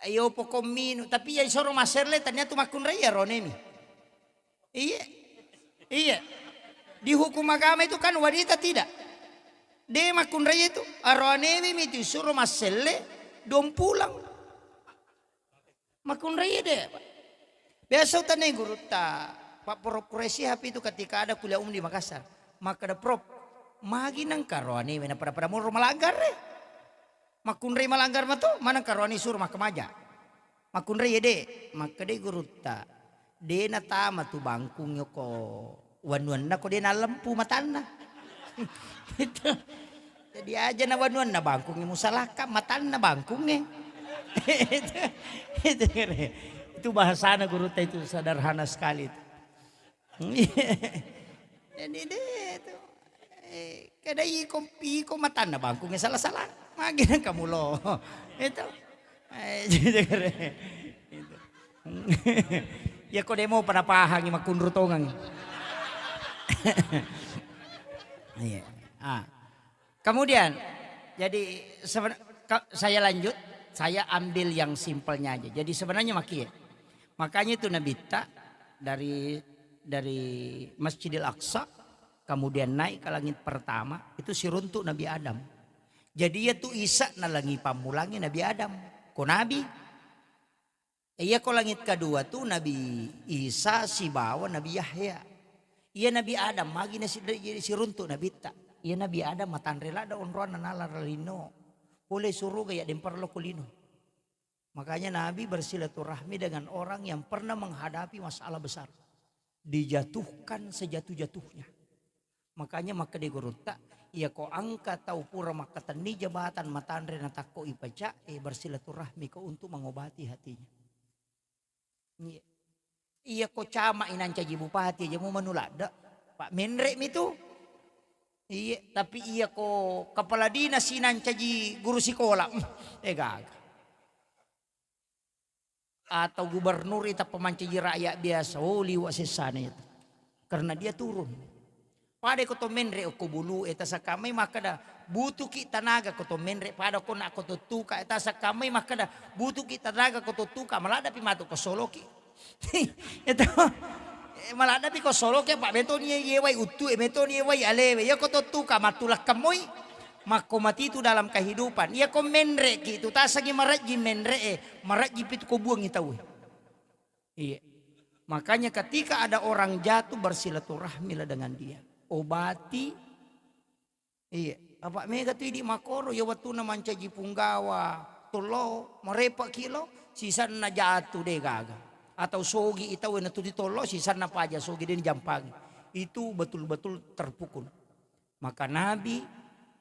Iyo pokok minu, tapi iya isoro maserle tania tu makkunrai iya ronemi. Iya. Iya. Di hukum agama itu kan wanita tidak. De makkunrai itu, aronemi mi tu isuro masselle dong pulang. Makkunrai de. Biasa utanai gurutta, Pak Prof Quraisy Shihab itu ketika ada kuliah umum di Makassar. Makkeda, "Prof, magi nengka roane wena pada-pada moro malanggar e. Makkunrai malanggar mato, manengka roane suro makkamaja." Makkunrai de, makkedai gurutta, "De natama tu bangkung yoko." Wanuanna ko de nallempu matanna. Itu. Jadi aja na wanuanna bangkungnge musalakka, matanna bangkungnge. Itu, itu, itu bahasana gurutta itu sederhana sekali itu. Jadi de itu. Eh, kada iko, iko matanna bangkungnge salah-salah. Magi nengka mulo. Itu. Eh, jadi itu. Ya ko demo pada pahangi makkunru tongeng. Iya. Ah. Kemudian, jadi seben-, ka-, saya lanjut, saya ambil yang simpelnya aja. Jadi sebenarnya makie. Makanya itu Nabitta dari, dari Masjidil Aqsa, kemudian naik ke langit pertama, itu siruntuk Nabi Adam. Jadi iya tu Isa nalangi pammulangi Nabi Adam. Ko Nabi, Iya ko langit kedua tu Nabi Isa sibawa Nabi Yahya. Iya Nabi Adam magi nasi-, siruntuk Nabitta. Iya Nabi Adam matanre ladde onroanna nala ri lino. Pole suruga iya dempar lo ko lino. Makanya Nabi bersilaturahmi dengan orang yang pernah menghadapi masalah besar. Dijatuhkan sejatuh-jatuhnya. Makanya makkeda gurutta, iya ko engka tau pura makkatenni jabatan matanre natakko ipaca, eh, bersilaturahmi ko untuk mengobati hatinya. Iya. Iya ko cama inancaji bupati aja mu manu ladde, Pak, menre mi tu. Iya, tapi iya ko kepala dinas inancaji guru sikola, eh, gaga. Atau gubernur ita pemancaji rakyat biasa, oh, liwa sessana itu. Karena dia turun. Pada ko to menre okko bulu e tasakkamai makkeda butuki tanaga ko to menre pada ko nakko to tuka e tasakkamai makkeda butuki tanaga ko to tuka maladda pi matu ko soloki. Itu. Eh, maladda pi ko soloki apa metoni ye wai uttu e metoni ye wai alewe ya ko to tuka matu lakkemmoi. Makko matitu dalam kehidupan. Iya ko menreki tu tasangi marejji menre e, marejji pitu ko buangi tau. Iya. Makanya ketika ada orang jatuh, bersilaturahmilah dengan dia. Obati. Iya. Apa mega tu idi makoro, ya wattunna mancaji punggawa tollo, marepa kilo, sisanna jatuh de gaga. Atau sogi itau na tu ditollo, sisanna paja sogi de jampangi. Itu betul-betul terpukul. Maka Nabi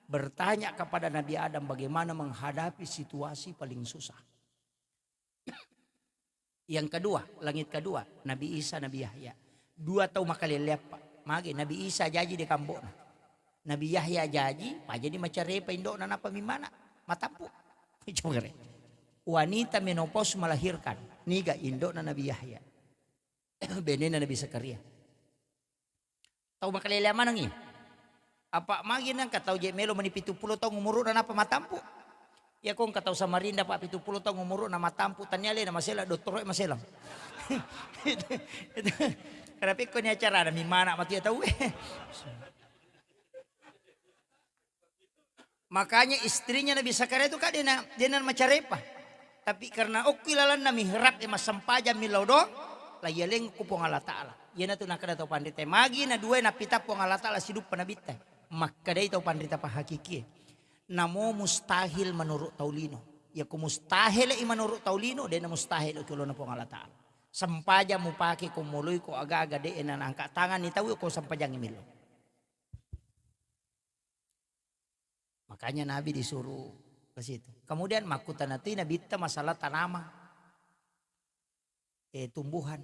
bertanya kepada Nabi Adam bagaimana menghadapi situasi paling susah. Yang kedua, langit kedua, Nabi Isa, Nabi Yahya. Dua tau makaleleappa. Magi Nabi Isa jaji de kambokna. Nabi Yahya jaji, pajani macarepa indokna napa mimana? Matampu. Coba kere. Wanita menopause melahirkan. Niga indokna Nabi Yahya. Benena Nabi Zakaria. Tau makalelea manengngi. Apa magi nengka tau je melo meni pitu pulo taung umuru'na napa matampu? Iya ko engka tau Samarinda pa pitu pulo taung umuru'na matampu, tania alena masela, dottoro'e masela. Itu, itu. Karena pekko ni acarana mimana matu ya tau. Makanya istrinya Nabi Zakaria itu, Kak, dena, dena macarepa. Tapi karena okki lalanna mihrab e massempajang millau do, la yaleng ku Puang Allah Ta'ala. Iyanatu nakkeda tau panrita, magi na dua nappita Puang Allah Ta'ala siduppa nabitta. Makkedai tau panrita pahakikie. Namo mustahil menurut tau lino. Ya ku mustahil i menurut tau lino, dena mustahil okki olona Puang Allah Ta'ala. Sempajang mupake ko moloi ko aga-aga de na angka tangan ni tau ko sempajangi millau. Makanya Nabi disuruh ke situ. Kemudian makkutanatui Nabitta masalah tanaman, eh, tumbuhan,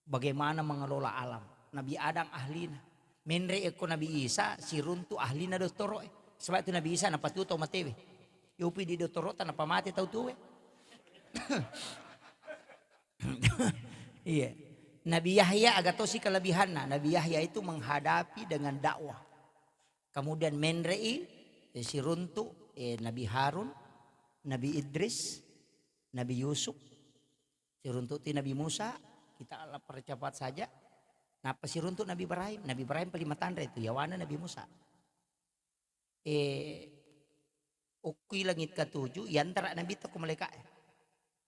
bagaimana mengelola alam. Nabi Adam ahlina. Menre ekko Nabi Isa siruntu ahlina dottoro e. Sebab itu Nabi Isa napatu tau matewe. Yopi di dottoro ta napamate tau tuwe. Iya. Nabi Yahya aga tosi kelebihanna. Nabi Yahya itu menghadapi dengan dakwah. Kemudian menre'i, eh, siruntu, eh, Nabi Harun, Nabi Idris, Nabi Yusuf, siruntu ti Nabi Musa, kita percepat saja. Nappa siruntu Nabi Ibrahim. Nabi Ibrahim paling matanre itu, yawana Nabi Musa. Eh, okkui langit ketujuh, yantara Nabitta ko malaika'e.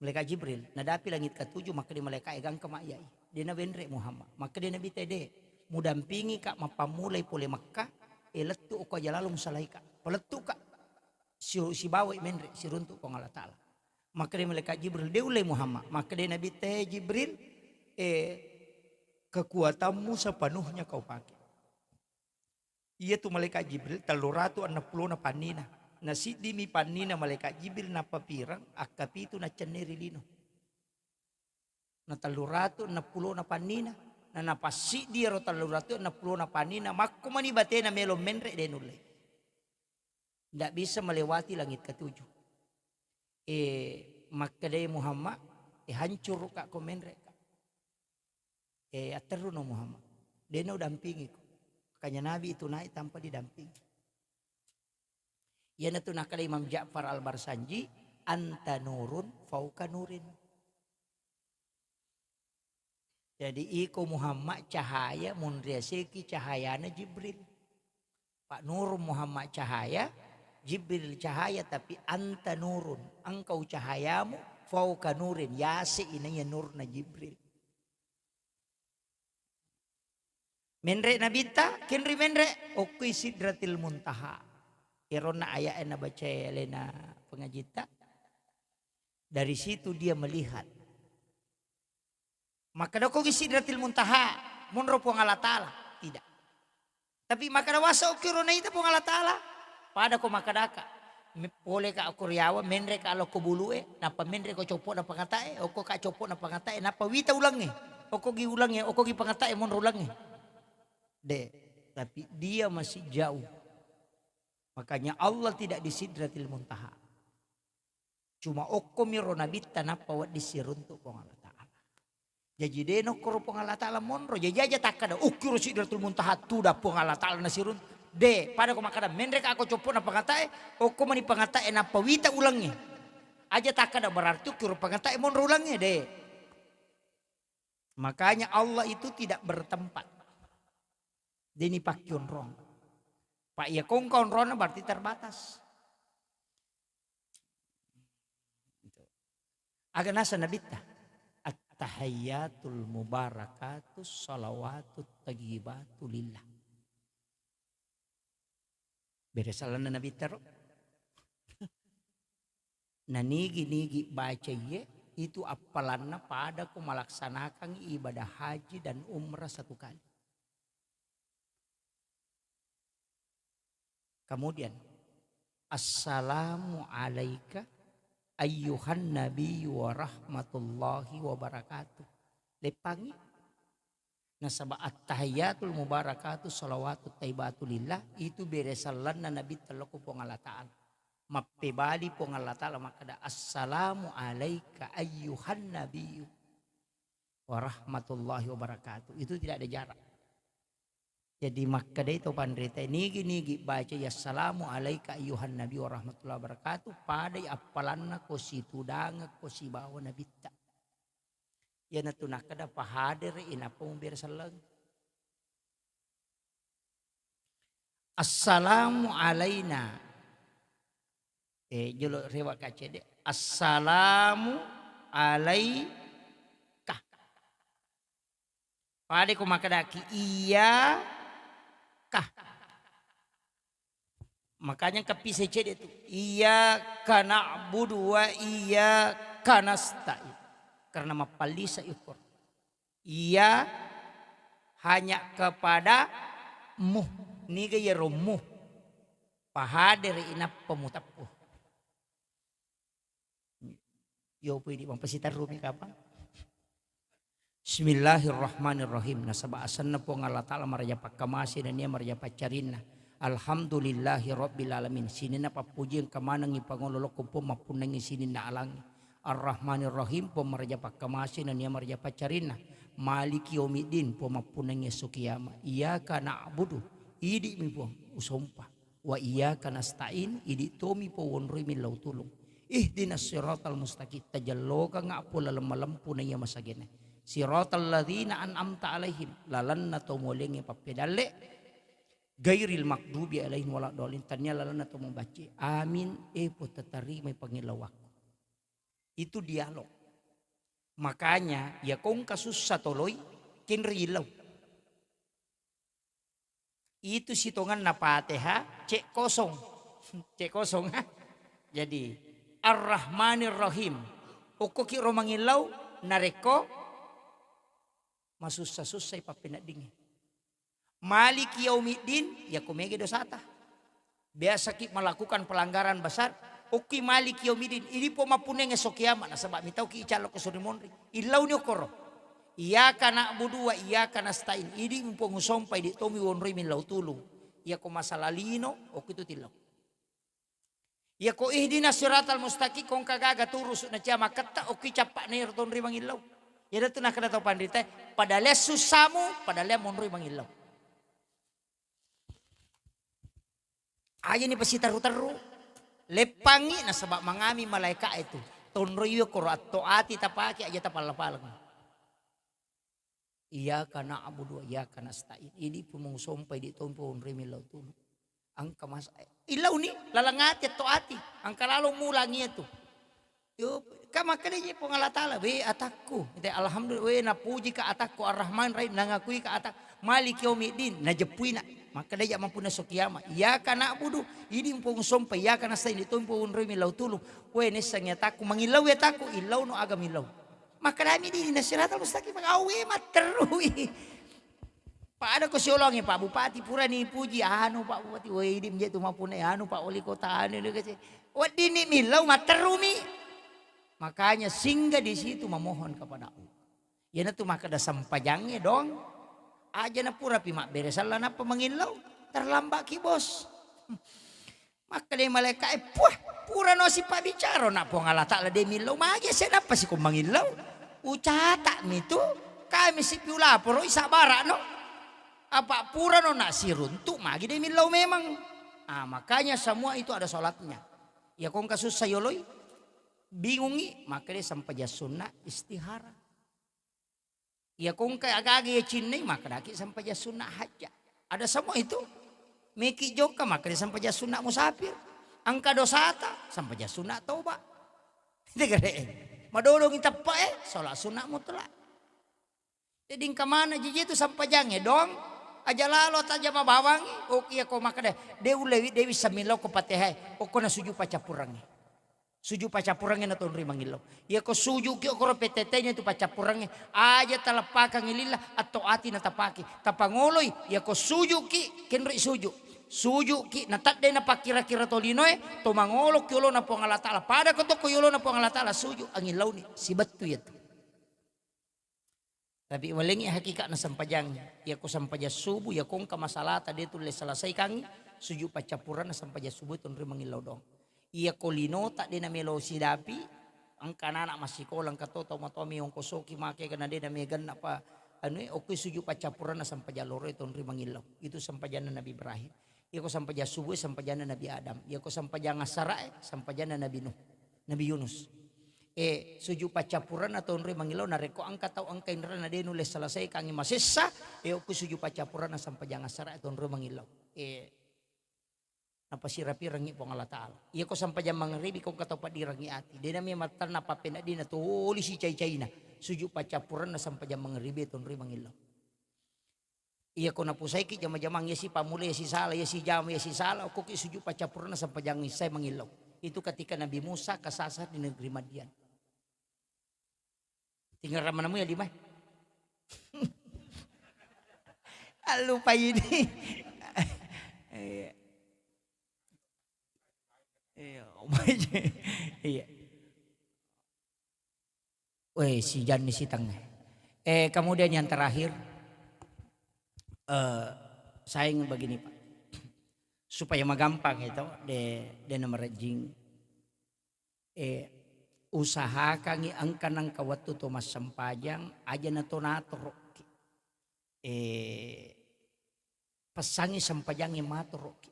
Malaikat Jibril, nadapi langit ketujuh, makkeda malaika'e, gangka ma iyai. De nawenre Muhammad. Makkeda Nabitta, de, mudampingi ka mappammulai pole Makkah, eh, lettu okko aja lalo musalaika. Palettu ka si-, sibawai menre siruntu Puang Allah Ta'ala. Makkeda malaikat Jibril, de ullei Muhammad. Makkeda Nabitta, eh, Jibril, eh, kekuatanmu sepenuhnya kau pakai. Iyatu malaikat Jibril tellu ratu enneng pulona pannina. Nasiddimi pannina malaikat Jibril nappapireng, akkapitu naccenneri lino. Na tellu ratu enneng pulona pannina. Na napassiddi ero tellu ratu enneng pulona pannina, makko mani batena melo menre de nulle. Ndak bisa melewati langit ketujuh. Eh, makkedai Muhammad, eh, hancuru ka ko menre ka. Eh, atterruno Muhammad. Dena udampingi ko. Makanya Nabi itu naik tanpa didampingi. Iyanatu nakkeda Imam Ja'far Al-Barsanji, anta nurun fauka nurin. Jadi iko Muhammad cahaya, munriaseki cahayana Jibril. Pak Nur Muhammad cahaya, Jibril cahaya, tapi anta nurun, engkau cahayamu, fauka nurin, yase inaiya nurna Jibril. Menre Nabitta, kenri menre, okkui Sidratil Muntaha. Eronna ayat yang nabaca alena pengajitta. Dari situ dia melihat. Makkeda, "Okkogi Sidratil Muntaha, monro Puang Allah Ta'ala." Tidak. Tapi makkeda, "Wasa okkiro naita Puang Allah Ta'ala?" Pada ko makkedaka, me-, pole ka okko riawa, menre ka lokko bulue, nappa menre ko coppo na pangatae, okko ka coppo na pangatae, nappa wita ulengnge. Okkogi ulengnge, okkogi pangatae monro ulengnge. De, tapi dia masih jauh. Makanya Allah tidak di Sidratil Muntaha. Cuma okkomiro nabitta nappa wedding siruntu Puang Allah Ta'ala. Jaji de nokkoro Puang Allah Ta'ala monro. Jaji aja takkada, "Ukkiro Sidratul Muntaha tuda Puang Allah Ta'ala nasiruntu." De, pada ko makkada, "Menre ka ko coppo na pangatae, okko mani pangatae nappa wita ulengnge." Aja takkada berarti ukkiro pangatae monro ulengnge, de. Makanya Allah itu tidak bertempat. Deni pakki onrong. Pak, iya kongka onrona berarti terbatas. Aga nasa nabitta. At-tahiyyatul mubarakatus shalawatut thayyibatu lillah. Bere sellanna Nabitta ro. Nanigi-nigi baca iye, itu appalanna pada ko malaksanakan ibadah haji dan umrah satu kali. Kemudian, "Assalamu alaika ayyuhan nabiyyu wa rahmatullahi wa barakatuh." Leppangi. Nasaba at-tahiyyatul mubarakatuh shalawatut thayyibatu lillah, itu bere sellanna Nabitta lao ko Puang Allah Ta'ala. Mappebali Puang Allah Ta'ala makkeda, "Assalamu alaika ayyuhan nabiyyu wa rahmatullahi wa barakatuh." Itu tidak ada jarak. Jadi makkedai to panrita, nigi-nigi bacai, "Assalamu alaika ayyuhan nabi wa rahmatullahi wa barakatuh," padai appalanna ko situdangeng ko sibawa Nabitta. Iyanatu nakkeda, "Pahadere inappa mubere selleng." Assalamu alaina. Eh, jolo rewa kacede. Assalamu alaika. Pada ko makkedaki, "Iya ka." Makanya engka pisai cedde tu, "Iyyaka na'budu wa iyyaka nasta'in." Karena mappallisa ukur. Iya hanya kepadamu. Niga iyaro mu? Pahadere inappa muteppu. Yopo idi mampasitarrumi kapang. Bismillahirrahmanirrahim. Nasaba asenna Puang Allah Ta'ala maraja pakkamase nennia maraja paccarinna. Alhamdulillahi rabbil alamin. Sininna pappuji engka manengngi pangolo lokko Puang mappunnangngi sininna alangnge. Arrahmanirrahim, Puang maraja pakkamase nennia maraja paccarinna. Maliki yaumiddin, Puang mappunnangngi esso kiama. Iyyaka na'budu, idi'mi Puang usompa. Wa iyyaka nasta'in, idi tomi Puang wonroi millau tulung. Ihdinas siratal mustaqim, tajellokangnga Puang laleng malempu naiya masagena. Siratal ladzina an'amta alaihim, lalenna to mualengnge pappedalle, ghairil maghdubi alaihim waladdallin, tania lalenna to mubacci. Amin, e Puang tatarimai pangillauakku. Itu dialog. Makanya, iya ko engka sussa toloi, kenri illau. Itu sitongenna Fatihah, cek kosong. Cek kosong, ha? Jadi, Ar-Rahmanir Rahim. Okkoki ro mangillau, narekko masussa-sussai pappeneddingnge. Maliki yaumiddin, yako mega dosata. Biasaki melakukan pelanggaran besar, okki maliki yaumiddin, idi Puang mappunnangngi esso kiama, nasaba mitauki icallo ko suri monri. Illauni okkoro. Iyyaka na'budu wa iyyaka nasta'in. Idi Puang usompa, idi tomi wonroi millau tulung. Iyako masalah lino, okki tu tillau. Iyako ihdinas siratal mustaqim, ko engka gaga turusu na cia makketta, okki cappa na iyaro tonroi mangillau. Iyana tu nakkeda tau panrita, padalea sussamu, padalea monroi mangillau. Ajani pasiterru-terru. Leppangngi nasaba mangami malaeka e tu. Tonroi okkoro atto ati tapake aja tapalla-pallang. Iyyaka na'budu wa iyyaka nasta'in. Idi Puang usompa, idi tompa onroi millau tulu. Engka mas-, illauni laleng ati atto ati. Engka lalo mulangi iyatu. Yo, ka makkeda je Puang Allah Ta'ala, "We atakku." Ite, "Alhamdulillah, we napuji ka atakku, Ar-Rahman Rahim, nangakui ka atak, Maliki yaumiddin, najeppuina." Makkeda ja mampuna so kiamat, "Iyyaka na'budu," idi Puang usompa, "iyyaka nasta'in," idi tompa onroi millau tulu. "We nessangi atakku, mangillau atakku, illauno aga millau." Makkedami idi, "Ihdinas siratal mustaqim," awe matterui. Pada ko siolongi Pak Bupati purani puji, anu Pak Bupati, "Woi, idi mje tu mappuna, anu Pak Wali Kota, anu ini kece." Weddinni millau matterumi. Makanya singgah di situ memohon kepada Allah. Iyanatu makkeda sempajangnge dong. Aja na purapi mabbere sella nappa mangillau, terlambat ki bos. Makkedai malaeka'e, "Puah, purano sipabbicara na Puang Allah Ta'ala de millau, magi ese nappa siko mangillau? Ucata'mi tu, kami sipi ulaporoi sabbara'no. Apa purano na siruntu, magi de millau memang." Ah, makanya semua itu ada sholatnya. Ya ko engka sussa yoloi, bingungi, makkeda sempajang sunna istihara. Iya ko engka aga-aga iya cinnai, makkedaki sempajang sunna hajja. Ada semua itu. Meki jokka, makkeda sempajang sunna musafir. Engka dosata, sempajang sunna toba. Itu kere. Madodongi teppe'e, sholat sunnah mutlak. Jadi engka maneng ji itu sempajangnge dong, aja lalo tajama bawangngi, oh iya ko makkeda, de ulewi dewi samillau ko Fatihah, okko na sujud paccappurengnge. Sujud paccappurengnge na tonri mangillau. Iya ko sujud ki okoro petetenya tu paccappurengnge, aja taleppakangngi lillah, atau ati na tapake. Tapangoloi, iya ko sujud ki, kenroi sujud. Sujud ki, na tadde na pakkira-kira tolinoe, to mangolo ki olona Puang Allah Ta'ala. Pada ko to ko olona Puang Allah Ta'ala, sujud angillauni, sibettu iya tu. Tapi walengngi hakikatna sempajang. Iya ko sempajang subuh, iya ko engka masalata de tulle selesaikangngi, sujud paccappurenna sempajang subuh tonri mangillau dong. Iya ko linota de namelo sidapi, engka anak-anak massikola, engka to tau matoa mi ongkosoki make karena de nameganna pa anue, okko sujud paccappurenna sempajang loro tonri mangillau. Itu sempajanna Nabi Ibrahim. Iya ko sempajang subuh, sempajanna Nabi Adam. Iya ko sempajang assarae, sempajanna Nabi Nuh, Nabi Yunus. Eh, sujud paccappurenna tonroi mangillau, narekko engka tau engka inrana de nulle selesaikangngi masessa, eh, okko sujud paccappurenna sempajang assara tonroi mangillau. Eh, napasira-pirangngi Puang Allah Ta'ala. Iya ko sempajang mangribi ko engka tau paddirangngi ati. De nami mattanna pappeneddina toli si cai-caina. Sujud paccappurenna sempajang mangribi tonroi mangillau. Iya ko napusaiki jama-jamang, iya si pammula, iya si sala, iya si jama, iya si sala, okkoki sujud paccappurenna sempajang issae mangillau. Itu ketika Nabi Musa kesasar di negeri Madian. Tinggal ramanamu ya lima. Allupa ini. Iya. Iya, iya. Weh, si Janni si tengah. Eh, kemudian yang terakhir, eh, saya ingin begini, Pak. Supaya magampang itu, de, de namarejjing. Eh, usahakangi engka nengka wettu to massempajang, aja na to natoroki. Eh, pessangi sempajangnge matoroki.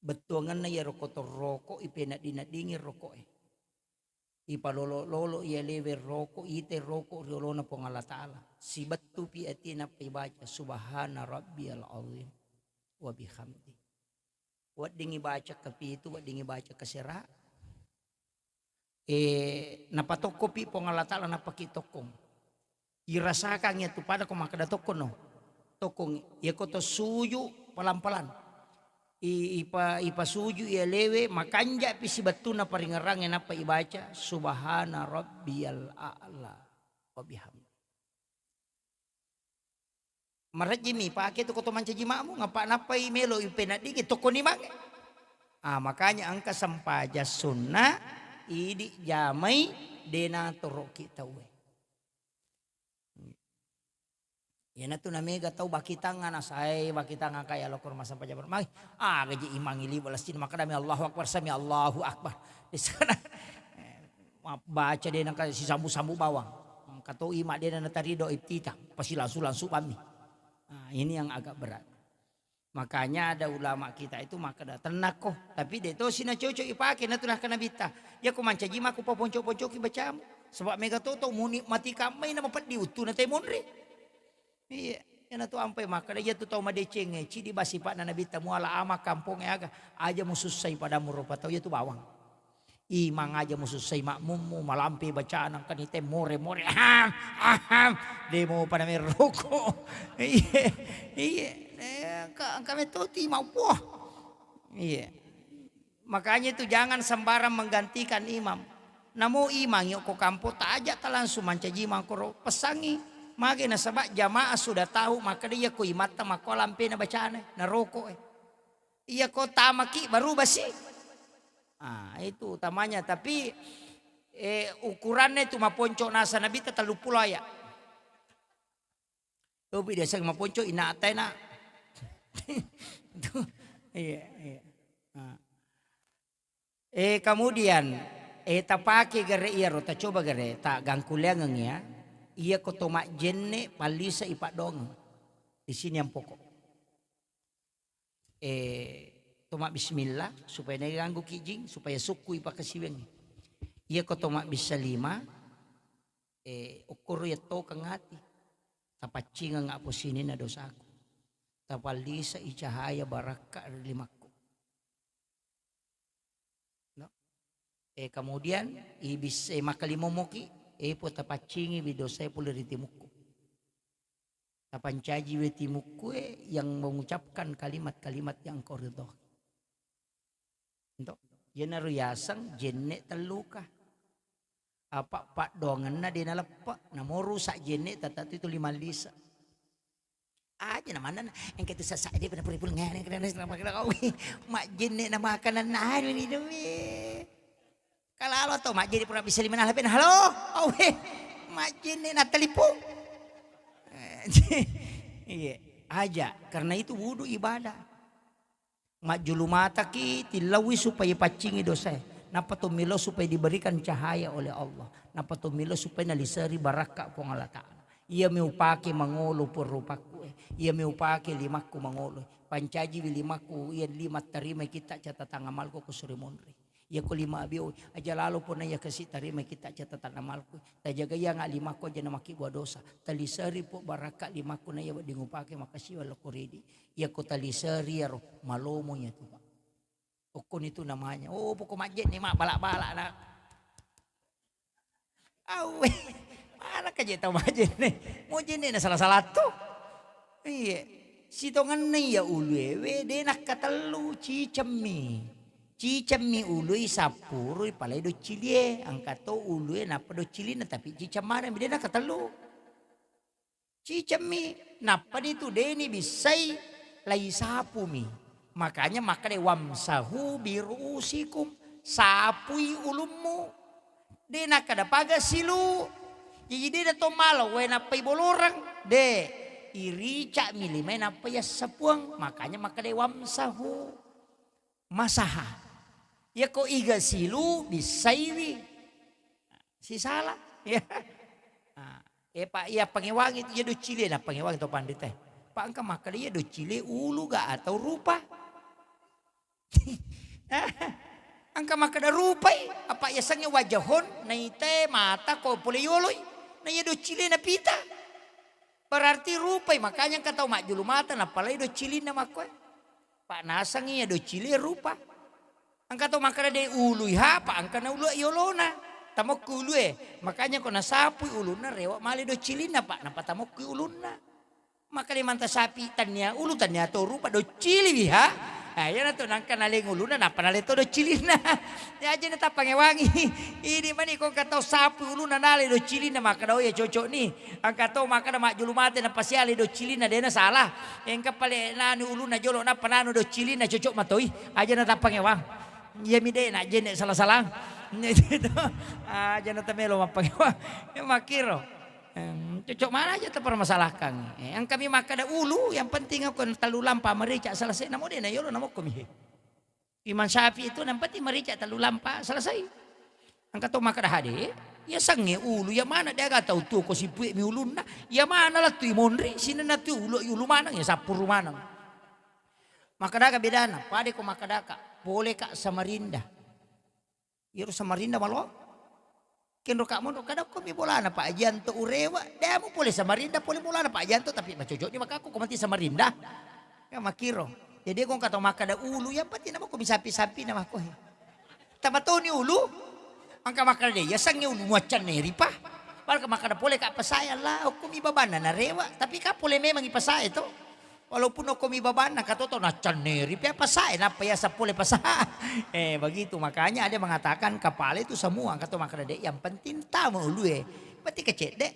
Bettuangenna iyaro kotor roko, ipeneddi-neddingi rokoe. Ipalolo-lolo iya lewe roko, ite roko ri olona Puang Allah Ta'ala. Sibettupi atie nappa ibaca, "Subhana rabbiyal azim wa bihamdi." Weddingngi baca kepitu, weddingngi baca kesera. Eh, napatokkopi Puang Allah Ta'ala, nappaki tokkong. Irasakangngi tu pada ko makkeda tokkono. Tokkong, iya ko to suju pelan-pelan. I, ipa, ipasuju iya lewe, makanjapi sibettuna paringerangnge nappa ibaca, "Subhana rabbiyal a'la wa bihamdi." Marejjimi pake tu ko to mancaji makmum, apa nappai melo ipeneddingi tokkoni mange. Ah, makanya engka sempajang sunna idi jamai dena toroki tauwe. Iyanatu namega tau bakitang ana sae, bakitang angka ya lokor massempajang magi. Ah, gaji imang ili balassin makadami Allahu Akbar, sami Allahu Akbar. Di sana, eh, mabbaca de nangka sisambu-sambu bawang. Engka to ima de natarido iftitah, pasti langsung-langsung bammi. Nah, ini yang agak berat. Makanya ada ulama kita itu makkeda, "Tennakko, tapi de tosi nacocok ipake." Natu nakkeda Nabitta, "Iya ko mancaji mako paponco-poncoki bacamu. Sebab mega toto munikmati kammai na mapeddi uttuna tai monri." Iya, iyanatu ampai makkeda, iya tu tau madecengnge, cidi basipakna Nabitta, muala ama kampongnge aga, aja musussai padamu rupa tau, iya tu bawang. Imang aja musussai makmummu, malampe bacana, engkani te more-more, aham, aham, de mopa nameroko. Iya, iya, eh, engka, engka metoti mau, wah. Iya. Makanya itu jangan sembarang menggantikan imam. Namo imang yoko kampo, taja ta langsung mancaji mangkoro, pesangi. Mage nasaba jamaah sudah tahu, maka dia ko imatta makko lampena bacana, naroko, eh. Iya ko tamaki baru basi. Ah, itu utamanya. Tapi, eh, ukurannya itu maponco nasa Nabi ta telluppulo ayat. Topi desa maponco ina atai na. Itu, iya, iya. Ah. Eh, kemudian, eh, tapake gare iyaro, tacoba gare, ta gangkuleangeng ya. Iya ko to majjenne pallisa ipaddoangeng. Di sini yang pokok. Eh, to mabbismillah supaya naiganggu ki jing, supaya sukku ipakasiweng. Iya ko to mabbissa lima, eh, okkoro yattokeng ati. Tapaccingeng apo sininna dosaku. Tapallisai cahaya barakka ri limakku. No? Eh, kemudian ibis, eh, makkalimomoki, eh, po tapaccingiwi dosae pole ri timukku. Tapancajiwi timukku, eh, yang mengucapkan kalimat-kalimat yang engkau ridhoi. Ento, iyanaro yaseng jenne telluka. Apa paddoangenna de naleppe, namo rusak jenne, tata tu itu lima lise. Aja na manenna, engka tu sasa de pernah pura-pura ngene, kena, kena, kena, kau. Majjenne na makanan anu ni demi. Kalalo to majjenne pura bisa lima naleppe, halo, awe, majjenne na telepon. Eh, iya, aja, karena itu wudu ibadah. Majjulu mataki, tillaui supaya paccingi dosae. Nappa to melo supaya diberikan cahaya oleh Allah. Nappa to melo supaya naliseri barakka Puang Allah Ta'ala. Iya mi upake mangolo purrupakku e. Iya mi upake limakku mangolo. Pancajiwi limakku, iya lima tarimai kitta catatan amalku ko suri monri. Iya ko lima abio, aja lalo pona iya kasi tarimai kitta catatan amalku. Tajaga iya nga limakku aja na makkibua dosa. Taliseri po barakka limakku na iya wedding upake makasiwa loko ridi. Iya ko taliseri iyaro, malomo iya tu, Pak. Okkoni tu namanya. Oh, poko majjenne ma bala-bala na. Awe, mana kaje tau majjenne? Mo jenne na salah-salah tu. Iya. Sitongenna iya ulu ewe, de nakkatellu, cicemmi. Cicemmi ului sappurui palai doccilie. Angka to ulue nappa doccilinna, tapi ciceng maneng, de nakkatellu. Cicemmi, nappani tu deni bissai lai sapumi. Makanya makkeda, "Wamsahu biru'usikum," sapui ulummu. De nakkeda paga silu. Jadi de to mala wae nappai boloreng. De, irica'mi limae nappa yassapuang. Makanya makkeda, "Wamsahu." Masaha. Yako iga silu, bissaiwi. Sisala. Ya. Ah, eh, Pak, iya pangewangi tu, iya doccile na pangewangi to pandita. Pak, engka makkeda iya doccile ulu ga atau rupa? Engka makkeda rupai, apa iya sengnge wajahon, naitae mata ko pole yoloi, na iya doccile na pita. Berarti rupai, makanya engka tau majjulu mata, napalai doccilinna makkoe. Pak, nasengngi iya doccile rupa. Engka to makkeda de ului ha, Pak, engka na ulu yolona. Tamokku ulue. Makanya ko nasapui ulunna, rewa male doccilinna, Pak, nappa tamokku ulunna. Makkeda manta sapi tannia ulu, tannia to rupa, docciliwi ha. Ah, iyana to nangka naleng ulunna, nappa nale to doccilinna. Ya aja na tappangewangi. Ini mani ko engka tau sapui ulunna nale doccilinna, makkeda, "Oh, iya cocok ni." Engka to makkeda majjulu mate napasiale doccilinna, dena salah. Engka pale nanu ulunna jolo nappa nanu doccilinna, cocok matoi. Aja na tappangewang. Iya mi de na jenne salah-salah. Aja na tamelo mappangewang. Ya makkiro. Em, cocok mana aja tapermasalahkan. Eh, engka mi makkeda ulu, yang penting aku tellu lampa merica selesai, namo de na yolo namokko mi. Imam Syafi'i itu yang penting merica tellu lampa, selesai. Engka to makkeda hade, iya sengnge ulu, iya mana de aga tau tuo ko sipue mi ulunna, iya mana lettu i monri, sininna tu ulu, ulu maneng, iya sappuru maneng. Makkeda aga bedana, pade ko makkeda ka, pole ka Samarinda. Iyaro Samarinda malo. Kenro ka monro, kada ko mi bolana Pak Ajianto urewa, de mu pole Samarinda, pole bolana Pak Ajianto, tapi macocok di makakko ko mati Samarinda. Ya makkiro. Jadi ko engka to makkeda ulu, yang penting nama ko mi sapi-sapi nama ko he. Tamatoni ulu, engka makkeda de, ya sengnge ulu muaccanne ripa. Pada makkeda pole ka pasae Allah, ko mi babanna narewa, tapi ka pole memang i pasae to. Walaupun okko mi babanna, engka to tau naccanneri pia pasae, nappa yaseng pole pasa. Eh, begitu. Makanya ada mengatakan kepala itu semua, engka to makkeda de, yang penting tama ulue. Berarti kecedde.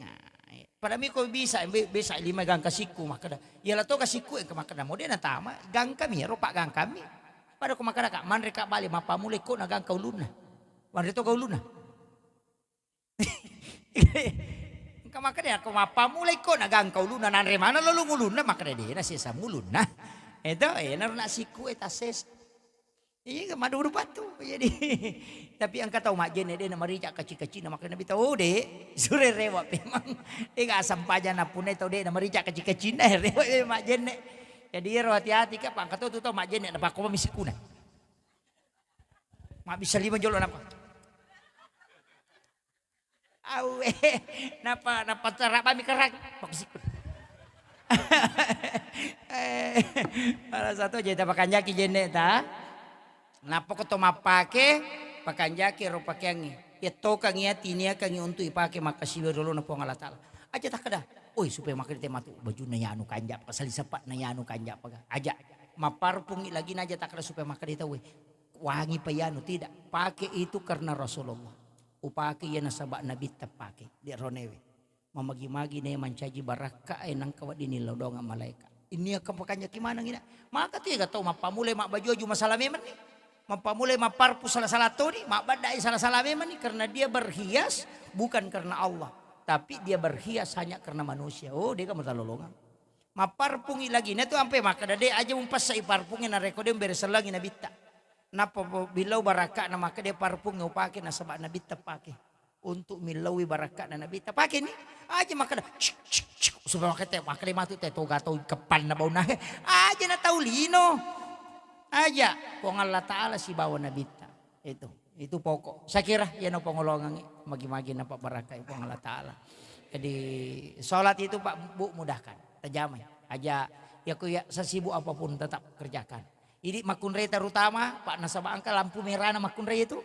Nah, eh, pada mi ko bisa, be-, bisa lima gangka sikku makkeda. Iya la to ka sikku, eh, makkeda mo de natama, gangka mi, ero pa gangka mi. Pada ko makkeda ka, manre ka bale, mappammula ikko na gangka ulunna. Manre to ka ulunna. Engka makkeda, "Ko mappammula ikko na gangka ulunna, nanre maneng lolong ulunna," makkeda, "De na sesa ulunna." Eto, eh, naro na sikku, eh, tasses. Iya, madudu patu. Jadi, tapi engka tau majjenne de na marica kacci-kaccina, makkeda Nabi tau, "Oh, de, sure rewa memang." Ega sampajang napunna tau de na marica kacci-kaccina, rewa memang majjenne. Jadi, ero hati-hati ka, pangka tau tu tau majjenne, napakko mi sikkuna. Mabbissa lima jolo napa. Awe, napa, napa tarabami kerang. Makusiku. Eh, salah satu aja kita makan jaki jenne ta. Napa ko to mappake? pakanjaki ero pakeangnge. Yettokangngi ya tiniakangngi untuk ipake makkasiwiang ri olona Puang Allah Ta'ala. Aja takkeda, "Oi, supaya makkeda te matu bajunna yanu kanja, pasali seppa'na yanu kanja paga." Aja. Mapparpungngi lagi na aja takkeda supaya makkeda tauwe, "Wangi pa yanu." Tidak. Pake itu karena Rasulullah. Upake iya nasaba Nabitta pake. Di ronewe. Mamagi-magi ne mancaji barakka e nangka wedding nillau doang malaeka. Ini akan pakanjaki maneng ina. Maka tu ega tau mappamulai mabbaju-baju masalah memang ni. Mappamulai mapparpu salah-salah toni, mabbaddai salah-salah memang ni karena dia berhias bukan karena Allah, tapi dia berhias hanya karena manusia. Oh, dia kamu talolongan. Mapparpungi lagi. Nah, tu ampe makkeda de aja mumpassai parpungi narekko de mbere sellangi nabitta. Nappa billau barakka na makkeda parpungi upake nasaba nabitta pake. Untuk millaui barakka'na Nabitta. Pakeni, aja makkeda, "Cik, cik, cik," supaya makkeda, makkeda matu te toga tau keppanna bauna. Aja na tau lino. Aja, Puang Allah Ta'ala sibawa Nabitta. Itu, itu pokok. Saya kira, ya no pengolongan magi-magi napa barakkai Puang Allah Ta'ala. Jadi, sholat itu Pak Bu mudahkan, tajamai. Aja, ya ku ya sesibuk apapun tetap kerjakan. Jadi makunrai terutama Pak nasaba engka lampu merahna makunrai itu.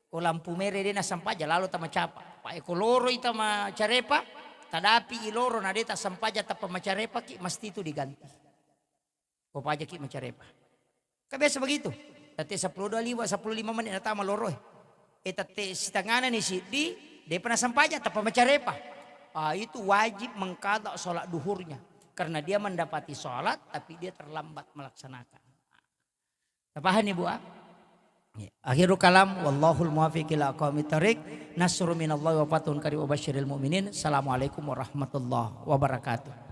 Ko lampu mere de nasampaja lalo tama capa. Pa eko loroi tama carepa, tadapi i loro na de tasampaja tappa macarepa ki, mesti itu diganti. Ko paja ki macarepa. Kan biasa begitu. Tette sepuluh dua lima, sepuluh lima menit natama loroi. E tette setengahna ni siddi, depa nasampaja tappa macarepa. Ah, itu wajib mengkada sholat duhurnya. Karena dia mendapati sholat, tapi dia terlambat melaksanakan. Tapahanni, Bu, ah? Ya. Akhirul kalam, wallahul muwaffiq ila aqwamit thariq. Nasrun minallahi wa fathun qarib wa basyiril mu'minin. Assalamualaikum warahmatullahi wabarakatuh.